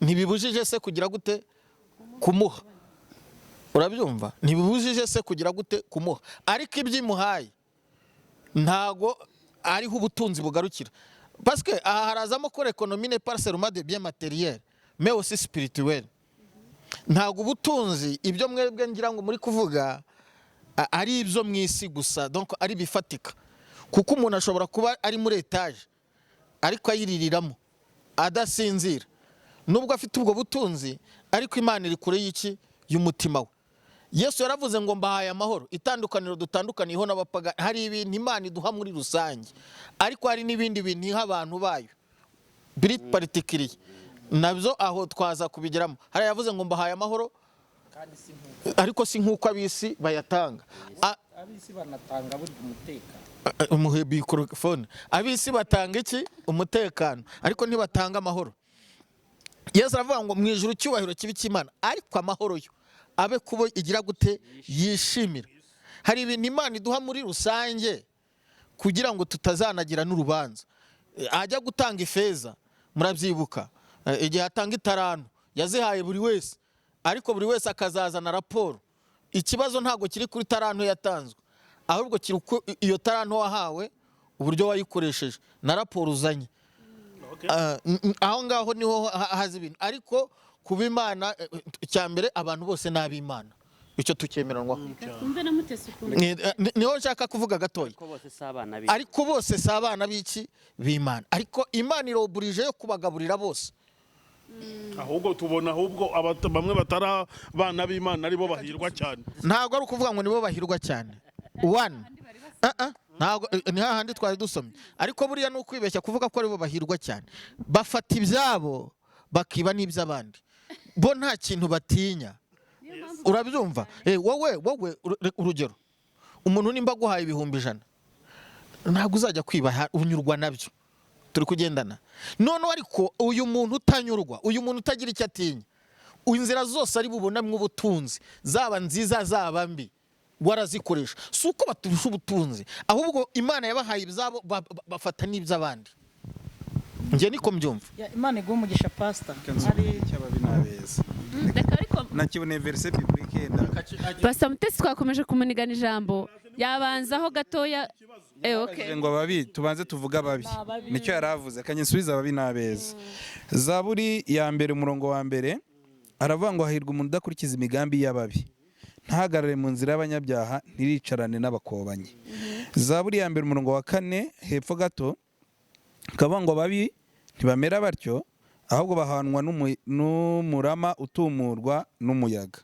ntibibujije se kugira gute? Kumuha. Urabyumva? Ntibibujije se kugira gute? Kumuha. Ariko ibyo imuhaye ntago ariho ubutunzi bugarukira, parce que aha harazamo ko l'économie n'est pas seulement de biens matériels mais aussi spirituel. Ntabwo ubutunzi, ibyo mwebwe ngira ngo muri kuvuga, ari ibyo mu isi gusa, donc ari ibifatika, kuko umuntu ashobora kuba ari muri étage ariko ayiririramo adasinzira. Nubwo afite ubwo butunzi, ariko Imana iri kure y'iki? Y'umutima we. Yesu yaravuze ngo: "Mbahaye amahoro." Itandukaniro dutandukaniyeho n'abapagani, hari ibintu Imana iduha muri rusange, ariko hari n'ibindi bintu iha abantu bayo biri particulier. Nabyo aho twaza kubigeramo. Hari yavuze ngo: "Mbahaye amahoro, ariko si nk'uko ab'isi bayatanga." Ab'isi banatanga burya umutekano. Umuhe mikorofone. Ab'isi batanga iki? Umutekano, ariko ntibatanga amahoro. Yesu aravuga ngo: "Mu ijuru icyubahiro kibe icy'Imana, ariko amahoro yo abe kubo igira gute? Yishimira." Hari ibintu Imana iduha muri rusange kugira ngo tutazanagira n'urubanza. Ajya gutanga ifeza, murabyibuka, igihe atanga itarantu yazihaye buri wese, ariko buri wese akazazana raporo. Ikibazo ntabwo kiri kuri taranto yatanzwe, ahubwo kiri uko iyo taranto wahawe, uburyo wayikoresheje na raporo uzanye. Aho ngaho niho haza ibintu. Ariko kuba Imana, icya mbere abantu bose ni ab'Imana, icyo tukemeranwaho. Twumve na Mutesi ukuntu. Niho nshaka kuvuga gatoya. Ko bose si abana be. Ariko bose si abana b'iki? B'Imana. Ariko Imana iroburije yo kubagaburira bose. Ahubwo tubona ahubwo bamwe batari abana b'Imana aribo bahirwa cyane. Ntabwo ari ukuvuga ngo nibo bahirwa cyane. One, ntabwo ni hahandi twari dusomye. Ariko buriya ni ukwibeshya kuvuga ko aribo bahirwa cyane. Bafata ibyabo bakiba n'iby'abandi, bo nta kintu batinya. Urabyumva? Wowe urugero, umuntu nimba aguhaye 100,000, ntabwo uzajya kwiba, unyurwa nabyo. Turi kugendana noneho. Ariko uyu muntu utanyurwa, uyu muntu utagira icyo atinya, inzira zose ari bubonamo ubutunzi, zaba nziza zaba mbi, warazikoresha. Si uko baturusha ubutunzi, ahubwo Imana yabahaye ibyabo, bafata n'iby'abandi. Njye niko mbyumva. Ya, Imana iguhe umugisha, pastor. Hari Cy'ababi n'abeza. Reka ariko Nakiboneye verset biblique yenda. Pastor Mutesi twakomeje kumunigana ijambo, yabanzaho gatoya. Okay. Ngo ababi, tubanze tuvuge ababi. Ababi. Nicyo yari avuze. Kanye nsubize ababi n'abeza. Zaburi ya mbere, umurongo wa mbere, aravuga ngo: "Hahirwa umuntu udakurikiza imigambi y'ababi, ntahagarare mu nzira y'abanyabyaha, ntiricarane n'abakobanyi." Zaburi ya mbere, umurongo wa kane hepfo gato, kavuga ngo: "Ababi ntibamera batyo, ahubwo bahanwa n'umurama utumurwa n'umuyaga."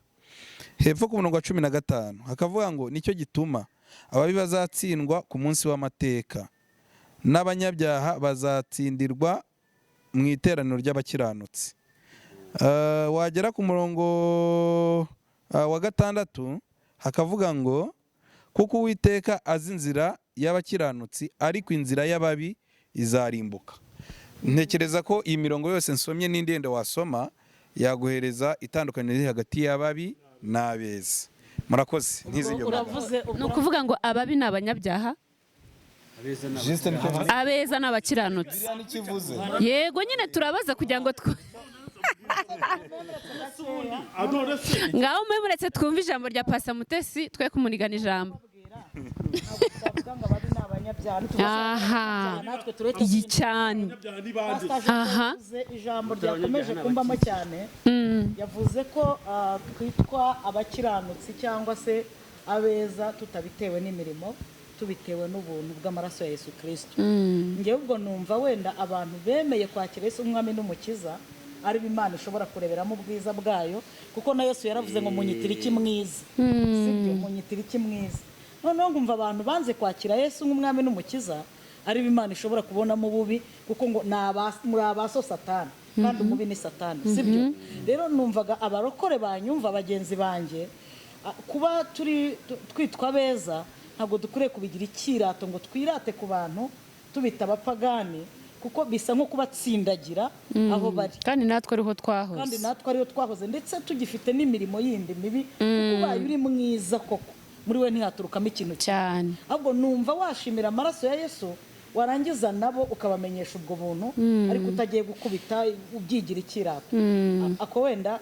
Hepfo ku murongo wa 15 hakavuga ngo: "Nicyo gituma ababi bazatsindwa ku munsi w'amateka, n'abanyabyaha bazatsindirwa mu iteraniro ry'abakiranutsi." Wagera ku murongo wa gatandatu hakavuga ngo: "Kuko Uwiteka azi inzira y'abakiranutsi, ariko inzira y'ababi izarimbuka." Ntekereza ko iyi mirongo yose nsomye n'indi yenda wasoma yaguhereza itandukaniro riri hagati y'ababi n'abeza. Murakoze, ntizi ibyo magambo. Uravuze Ni ukuvuga ngo ababi ni abanyabyaha, Juste nicyo mvuze. abeza ni abakiranutsi. Nikivuze. Yego nyine, turabaza kugira ngo None se ngaho mwe muretse twumve ijambo rya Pastor Mutesi, twe kumunigana ijambo. Twavuga ngo ababi ni abanyabyaha, nituvuga Aha. natwe turete. Iyi cyane. Abanyabyaha ni bande? Pastor Aha. yavuze ijambo ryakomeje kumbamo cyane. Yavuze ko twitwa abakiranutsi cyangwa se abeza tutabitewe n'imirimo, tubitewe n'ubuntu bw'amaraso ya Yesu Kirisito. Ngewe ubwo numva wenda abantu bemeye kwakira Yesu umwami n'umukiza ari bo Imana ishobora kureberamo ubwiza bwayo, kuko na Yesu yaravuze ngo: "Munyitira iki mwiza?" Sibyo? "Munyitira iki mwiza?" Noneho nkumva abantu banze kwakira Yesu nk'umwami n'umukiza ari bo Imana ishobora kubonamo ububi, kuko ngo ni muri abaso Satani, kandi umubi ni Satani, sibyo? Rero numvaga abarokore banyumva, bagenzi banjye, kuba turi twitwa beza ntabwo dukwiriye kubigira icyirato ngo twirate ku bantu tubita abapagani, kuko bisa nko kubatsindagira aho bari. Kandi natwe ariho twahoze. Kandi natwe ariyo twahoze, ndetse tugifite n'imirimo yindi mibi, kuko ubaye uri mwiza koko muri we ntihaturukamo ikintu cyane. Ahubwo numva washimira amaraso ya Yesu, warangiza nabo ukabamenyesha ubwo buntu, ariko utagiye gukubita ubyigira icyirato. Ako wenda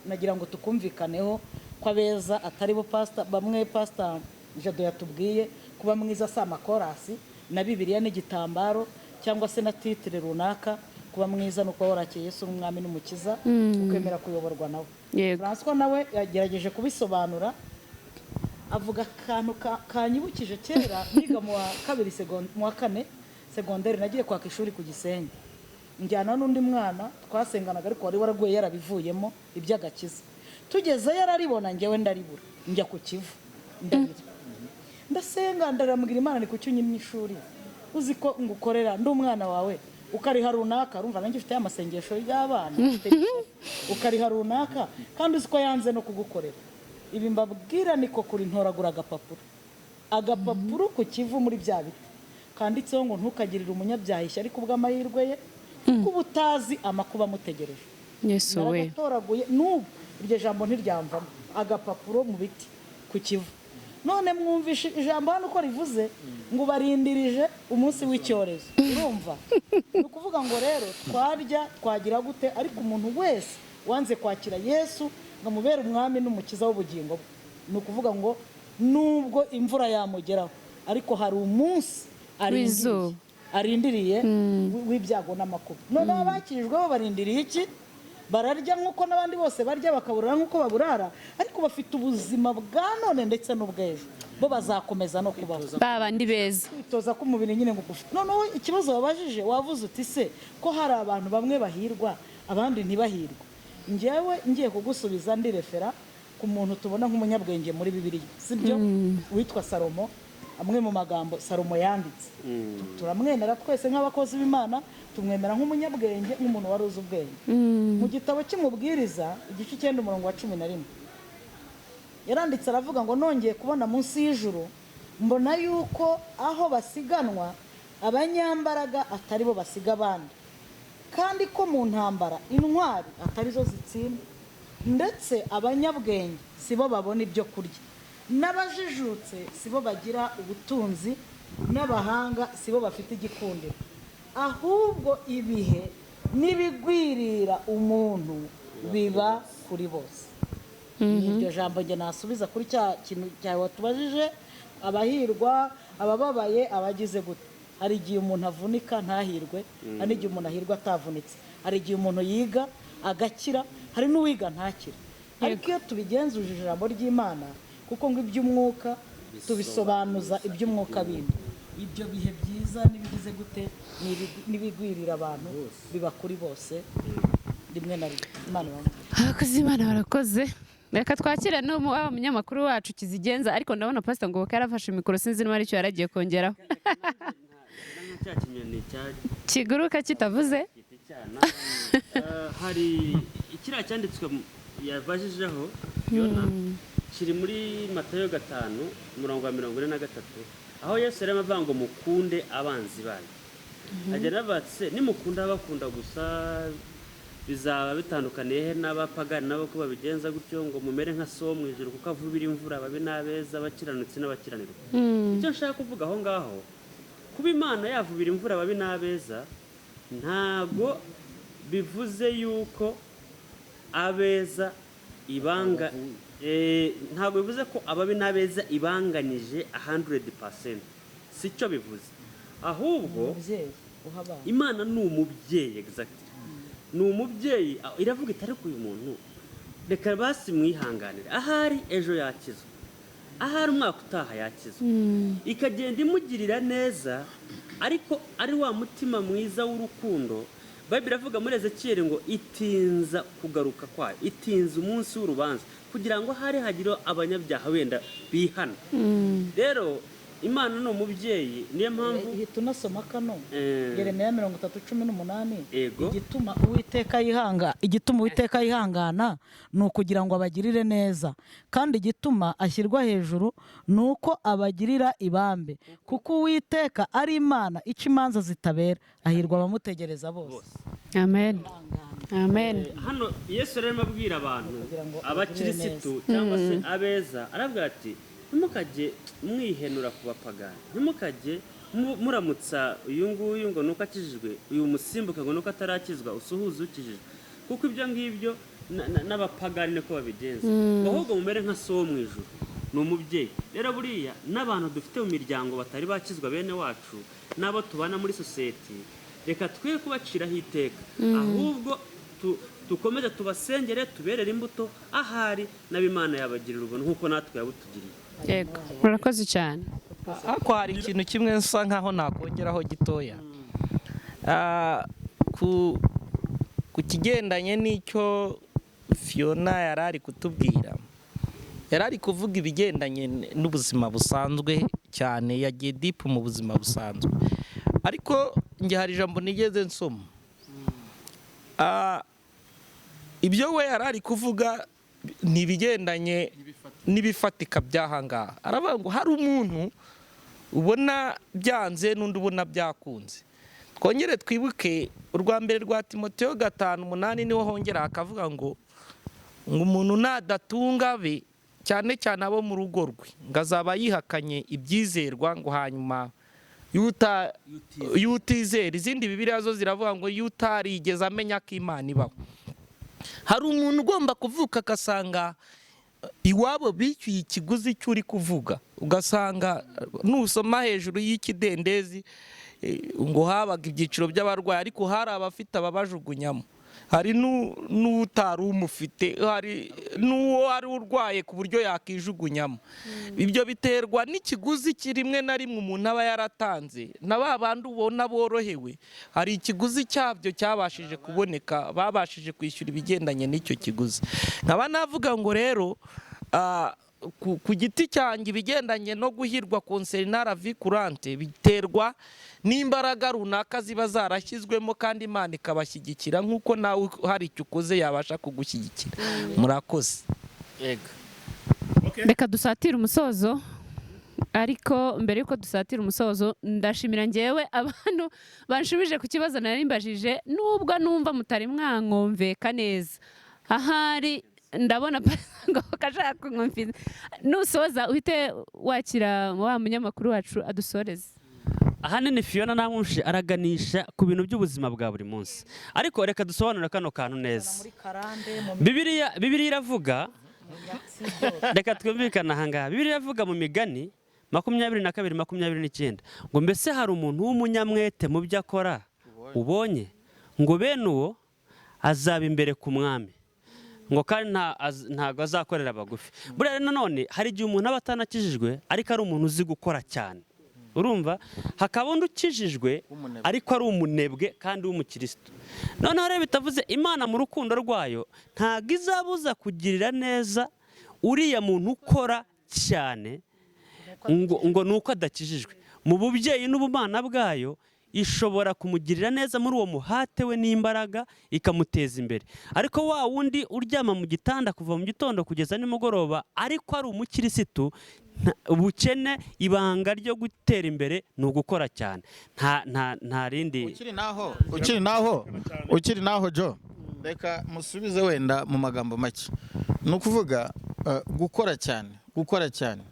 nagira ngo tukumvikaneho ko abeza atari bo pastor bamwe. Pastor Jado yatubwiye kuba mwiza si amakorasi na Bibiliya n'igitambaro cyangwa se na titre runaka. Kuba mwiza ni ukuba warakiye Yesu nk'umwami n'umukiza, ukemera kuyoborwa nawe. Yego. François nawe yagerageje kubisobanura, avuga akantu kanyibukije kera niga mu wa kabiri mu wa kane segonderi. Nagiye kwaka ishuri ku Gisenyi, njyana n'undi mwana twasenganaga ariko wari waraguye yarabivuyemo iby'agakiza. Tugezeyo araribona, njyewe ndaribura. Njya ku Kivu ndarira, ndasenga, ndaramubwira: "Imana, ni kuki unyimye ishuri? Uzi ko ngukorera, ndi umwana wawe, ukariha runaka." Urumva nanjye ufite amasengesho y'abana, "Ukariha runaka kandi uzi ko yanze no kugukorera." Ibi mbabwira niko kuri. Ntoragura agapapuro ku Kivu muri bya biti kanditseho ngo: "Ntukagirire umunyabyaha ishyari kubw'amahirwe ye, kuko uba utazi amakuba amutegereje." Yesu we! Naragatoraguye, n'ubu iryo jambo ntiryamvamo. Agapapuro mu biti ku Kivu. None mwumvishe ijambo hano uko rivuze ngo: "Barindirije umunsi w'icyorezo." Urumva, ni ukuvuga ngo rero twarya twagira gute, ariko umuntu wese wanze kwakira Yesu ngo amubere umwami n'umukiza w'ubugingo bwe Ni ukuvuga ngo nubwo imvura yamugeraho, ariko hari umunsi arindiriye, W'izuba. arindiriye w'ibyago n'amakuba. Noneho abakirijwe bo barindiriye iki? Bararya nk'uko n'abandi bose barya, bakaburara nk'uko baburara, ariko bafite ubuzima bwa none ndetse n'ubw'ejo. Bo bazakomeza no kubaho. Ba bandi beza. Kwitoza k'umubiri nyine ngo ufite. Noneho ikibazo wabajije, wavuze uti: "Se ko hari abantu bamwe bahirwa, abandi ntibahirwe?" Njyewe ngiye kugusubiza ndirefera ku muntu tubona nk'umunyabwenge muri Bibiliya, sibyo, witwa Salomo. Amwe mu magambo Salomo yanditse, turamwemera twese nk'abakozi b'Imana, tumwemera nk'umunyabwenge, nk'umuntu wari uzi ubwenge. Mu gitabo cy'Umubwiriza, igice 9, umurongo wa 11, yaranditse aravuga ngo: "Nongeye kubona munsi y'ijuru, mbona yuko aho basiganwa abanyambaraga atari bo basiga abandi, kandi ko mu ntambara intwari atari zo zitsinda, ndetse abanyabwenge si bo babona ibyo kurya, n'abajijutse si bo bagira ubutunzi, n'abahanga si bo bafite igikundiro, ahubwo ibihe n'ibigwirira umuntu biba kuri bose." Ni iryo jambo njye nasubiza kuri cya kintu cyawe watubajije: abahirwa, abababaye, abagize gute. Hari igihe umuntu avunika ntahirwe, hari n'igihe umuntu ahirwa atavunitse, hari igihe umuntu yiga agakira, hari n'uwiga ntakire. Ariko iyo tubigenzuje ijambo ry'Imana, kuko ngo iby'umwuka tubisobanuza iby'umwuka bindi, ibyo bihe byiza n'ibigize gute n'ibigwirira abantu biba kuri bose rimwe na rimwe. Imana ibahe umugisha. Abakozi b'Imana barakoze. Reka twakire wa munyamakuru wacu kizigenza, ariko ndabona Pastor Ngoboka yarafashe mikoro, sinzi niba aricyo yaragiye kongeraho. Cya kinyoni cya Kiguruka kitavuze. Giti cyana. Hari ikiriya cyanditswe yabajijeho Yona, kiri muri Matayo 5, umurongo wa 43, aho Yesu yarimo avuga ngo mukunde abanzi banyu. Agenda avuga ati: "Se nimukunda abakunda gusa, bizaba bitandukaniye he n'abapagani nabo ko babigenza gutyo? Ngo mumere nka So wo mu ijuru, kuko avubira imvura ababi n'abeza, abakiranutsi n'abakiranirwa." Icyo nshaka kuvuga aho ngaho, kuba Imana yavubira imvura ababi n'abeza, ntago bivuze yuko abeza ibanga, ntabwo bivuze ko ababi n'abeza ibanganyije 100%. Si cyo bivuze. Ahubwo Umubyeyi uha abana. Imana ni umubyeyi, exactly, ni umubyeyi. Iravuga iti: "Ariko uyu muntu reka basi mwihanganire, ahari ejo yakizwa, ahari umwaka utaha yakizwa." Ikagenda imugirira neza, ariko ari wa mutima mwiza w'urukundo. Bayibiri iravuga muri Ezekiyeli ngo itinza kugaruka kwayo, itinza umunsi w'urubanza, kugira ngo hari hagire abanyabyaha wenda bihana. Rero Imana ni umubyeyi, niyo mpamvu Ihita unasoma kano, Yeremiya 30:18. Ego. Igituma Uwiteka yihangana ni ukugira ngo abagirire neza, kandi igituma ashyirwa hejuru ni uko abagirira ibambe, kuko Uwiteka ari Imana ica imanza zitabera, ahirwa abamutegereza bose. Amen, amen. Hano Yesu rero arimo abwira abantu, Kugira ngo abakirisitu cyangwa se abeza, aravuga ati: "Ntimukajye mwihenura ku bapagani, ntimukajye muramutsa uyu nguyu ngo nuko akijijwe, uyu musimbuka ngo nuko atarakizwa, usuhuze ukijijwe, kuko ibyo ngibyo n'abapagani niko babigenza. Ahubwo mumere nka So wo mu ijuru, ni umubyeyi." Rero buriya n'abantu dufite mu miryango batari bakizwa, bene wacu n'abo tubana muri sosiyete, reka twe kubaciraho iteka, ahubwo dukomeze tubasengere, tuberere imbuto, ahari n'abimana yabagirira ubuntu nk'uko natwe yabutugiriye. Yego, murakoze cyane. Ariko hari ikintu kimwe nsa nkaho nakongeraho gitoya. Ku kigendanye n'icyo Fiona yari ari kutubwira, yari ari kuvuga ibigendanye n'ubuzima busanzwe cyane, yagiye deep mu buzima busanzwe, ariko njye hari ijambo nigeze nsoma. Ibyo we yari ari kuvuga ni ibigendanye n'ibifatika by'ahangaha. Aravuga ngo hari umuntu ubona byanze n'undi ubona byakunze. Twongere twibuke urwa mbere rwa Timoteyo 5:8, niho hongera hakavuga ngo umuntu nadatunga abe, cyane cyane abo mu rugo rwe, ngo azaba yihakanye ibyizerwa, ngo hanyuma yutizera. Izindi Bibiliya zo ziravuga ngo yutarigeze amenya ko Imana ibaho. Hari umuntu ugomba kuvuka agasanga iwabo bishyuye ikiguzi cy'uri kuvuga, ugasanga nusoma hejuru y'ikidendezi ngo habaga ibyiciro by'abarwayi, ariko hari abafite ababajugunyamo, hari n'utari umufite, hari n'uwo wari urwaye ku buryo yakijugunyamo. Ibyo biterwa n'ikiguzi rimwe na rimwe umuntu aba yaratanze, na ba bandi ubona borohewe hari ikiguzi cyabyo cyabashije kuboneka, babashije kwishyura ibigendanye n'icyo kiguzi. Nkaba navuga ngo rero ku giti cyanjye ibigendanye no guhirwa concernant la vie courante biterwa n'imbaraga runaka ziba zarashyizwemo, kandi Imana ikabashyigikira nk'uko nawe hari icyo ukoze yabasha kugushyigikira. Murakoze. Yego. Reka dusatire umusozo, ariko mbere y'uko dusatira umusozo ndashimira ngewe abantu banshubije ku kibazo nari mbajije, nubwo numva mutari mwankumveka neza. Ahari ndabona ngo kashaka kunkumviza. Nusoza uhite wakira wa munyamakuru wacu adusoreze. Ahanini Fiona namwumvise araganisha ku bintu by'ubuzima bwa buri munsi, ariko reka dusobanure kano kantu neza. Bibiliya iravuga, reka twumvikane ahangaha. Bibiliya iravuga mu Migani 22:29 ngo mbese hari umuntu w'umunyamwete mu byo akora ubonye, ngo bene uwo azaba imbere ku mwami, ngo kandi ntago azakorera abagufi. Buriya nanone hari igihe umuntu aba atanakijijwe ariko ari umuntu uzi gukora cyane, urumva, hakaba undi ukijijwe ariko ari umunebwe kandi w'umukristo. Noneho rero bitavuze Imana mu rukundo rwayo ntago izabuza kugirira neza uriya muntu ukora cyane ngo nuko adakijijwe. Mu bubyeyi n'ubumana bwayo ishobora kumugirira neza muri uwo muhate we n'imbaraga ikamuteza imbere. Ariko wa wundi uryama mu gitanda kuva mu gitondo kugeza nimugoroba ariko ari umukirisitu, ubukene, ibanga ryo gutera imbere ni ugukora cyane, nta rindi. Ukiri naho Jo, reka musubize wenda mu magambo make. Ni ukuvuga gukora cyane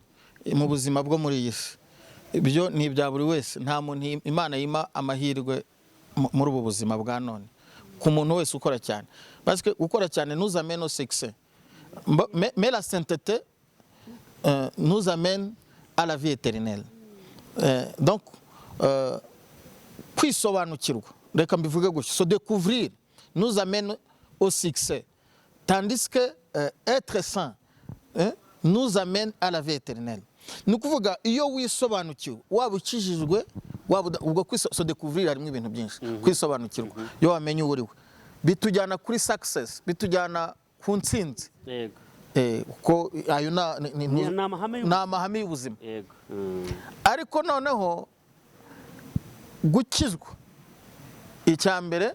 mu buzima bwo muri iyi si, ibyo ni ibya buri wese. Nta muntu Imana yima amahirwe muri ubu buzima bwa none, ku muntu wese ukora cyane. Parce que gukora cyane nous amène au succès, mais la sainteté nous amène à la vie éternelle. Donc kwisobanukirwa, reka mbivuge gutyo, se découvrir nous amène au succès, tandis que être saint nous amène à la vie éternelle. Ni ukuvuga iyo wisobanukiwe, waba ukijijwe, waba ubwo se découvrir harimo ibintu byinshi. Kwisobanukirwa iyo wamenye uwo uriwe bitujyana kuri success, bitujyana ku ntsinzi. Yego. Kuko ayo ni amahame y'ubuzima. Yego. Ariko noneho gukizwa, icya mbere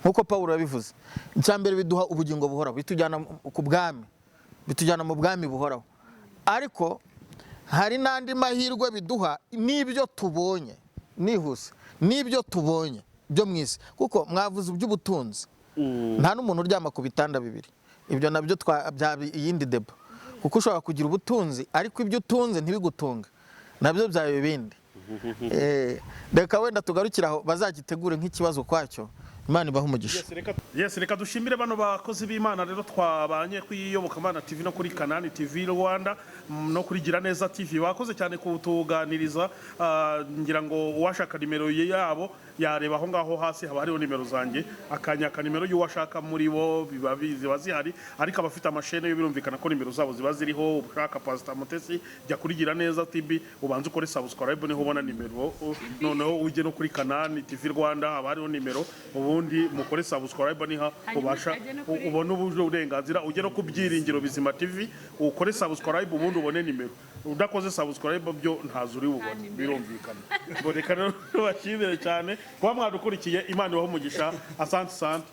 nkuko Pawulo yabivuze, icya mbere biduha ubugingo buhoraho, bitujyana ku bwami, bitujyana mu bwami buhoraho. Ariko hari n'andi mahirwe biduha n'ibyo tubonye nihuse, n'ibyo tubonye byo mu isi. Kuko mwavuze iby'ubutunzi, nta n'umuntu uryama ku bitanda bibiri, ibyo nabyo byaba iyindi deba. Kuko ushobora kugira ubutunzi ariko ibyo utunze ntibigutunge, nabyo byaba ibindi. Reka wenda tugarukire aho, bazagitegure nk'ikibazo kwacyo. Imana ibahe umugisha. Yes, reka dushimire bano bakozi b'Imana rero twabanye ku Iyobokamana TV no kuri Kanani TV Rwanda no kuri Giraneza TV. Bakoze cyane kutuganiriza. Ngira ngo uwashaka nimero yabo yareba aho ngaho hasi, haba hariho nimero zanjye, akanyaka nimero y'uwashaka muri bo biba ziba zihari. Ariko abafite amashene yo birumvikana ko nimero zabo ziba ziriho. Ushaka Pastor Mutesi, jya kuri Giraneza TV ubanze ukore subscribe niho ubona nimero, noneho ujye no kuri Kanani TV Rwanda haba hariho nimero, ubundi mukore subscribe niha ubasha ubone uburenganzira. Ujye no ku Byiringiro Bizima TV ukore subscribe ubundi ubone nimero. Udakoze subscribe byo ntazo uri bubone, birumvikana. Ngo reka rero bashimire cyane kuba mwadukurikiye. Imana ibahe umugisha. Asante.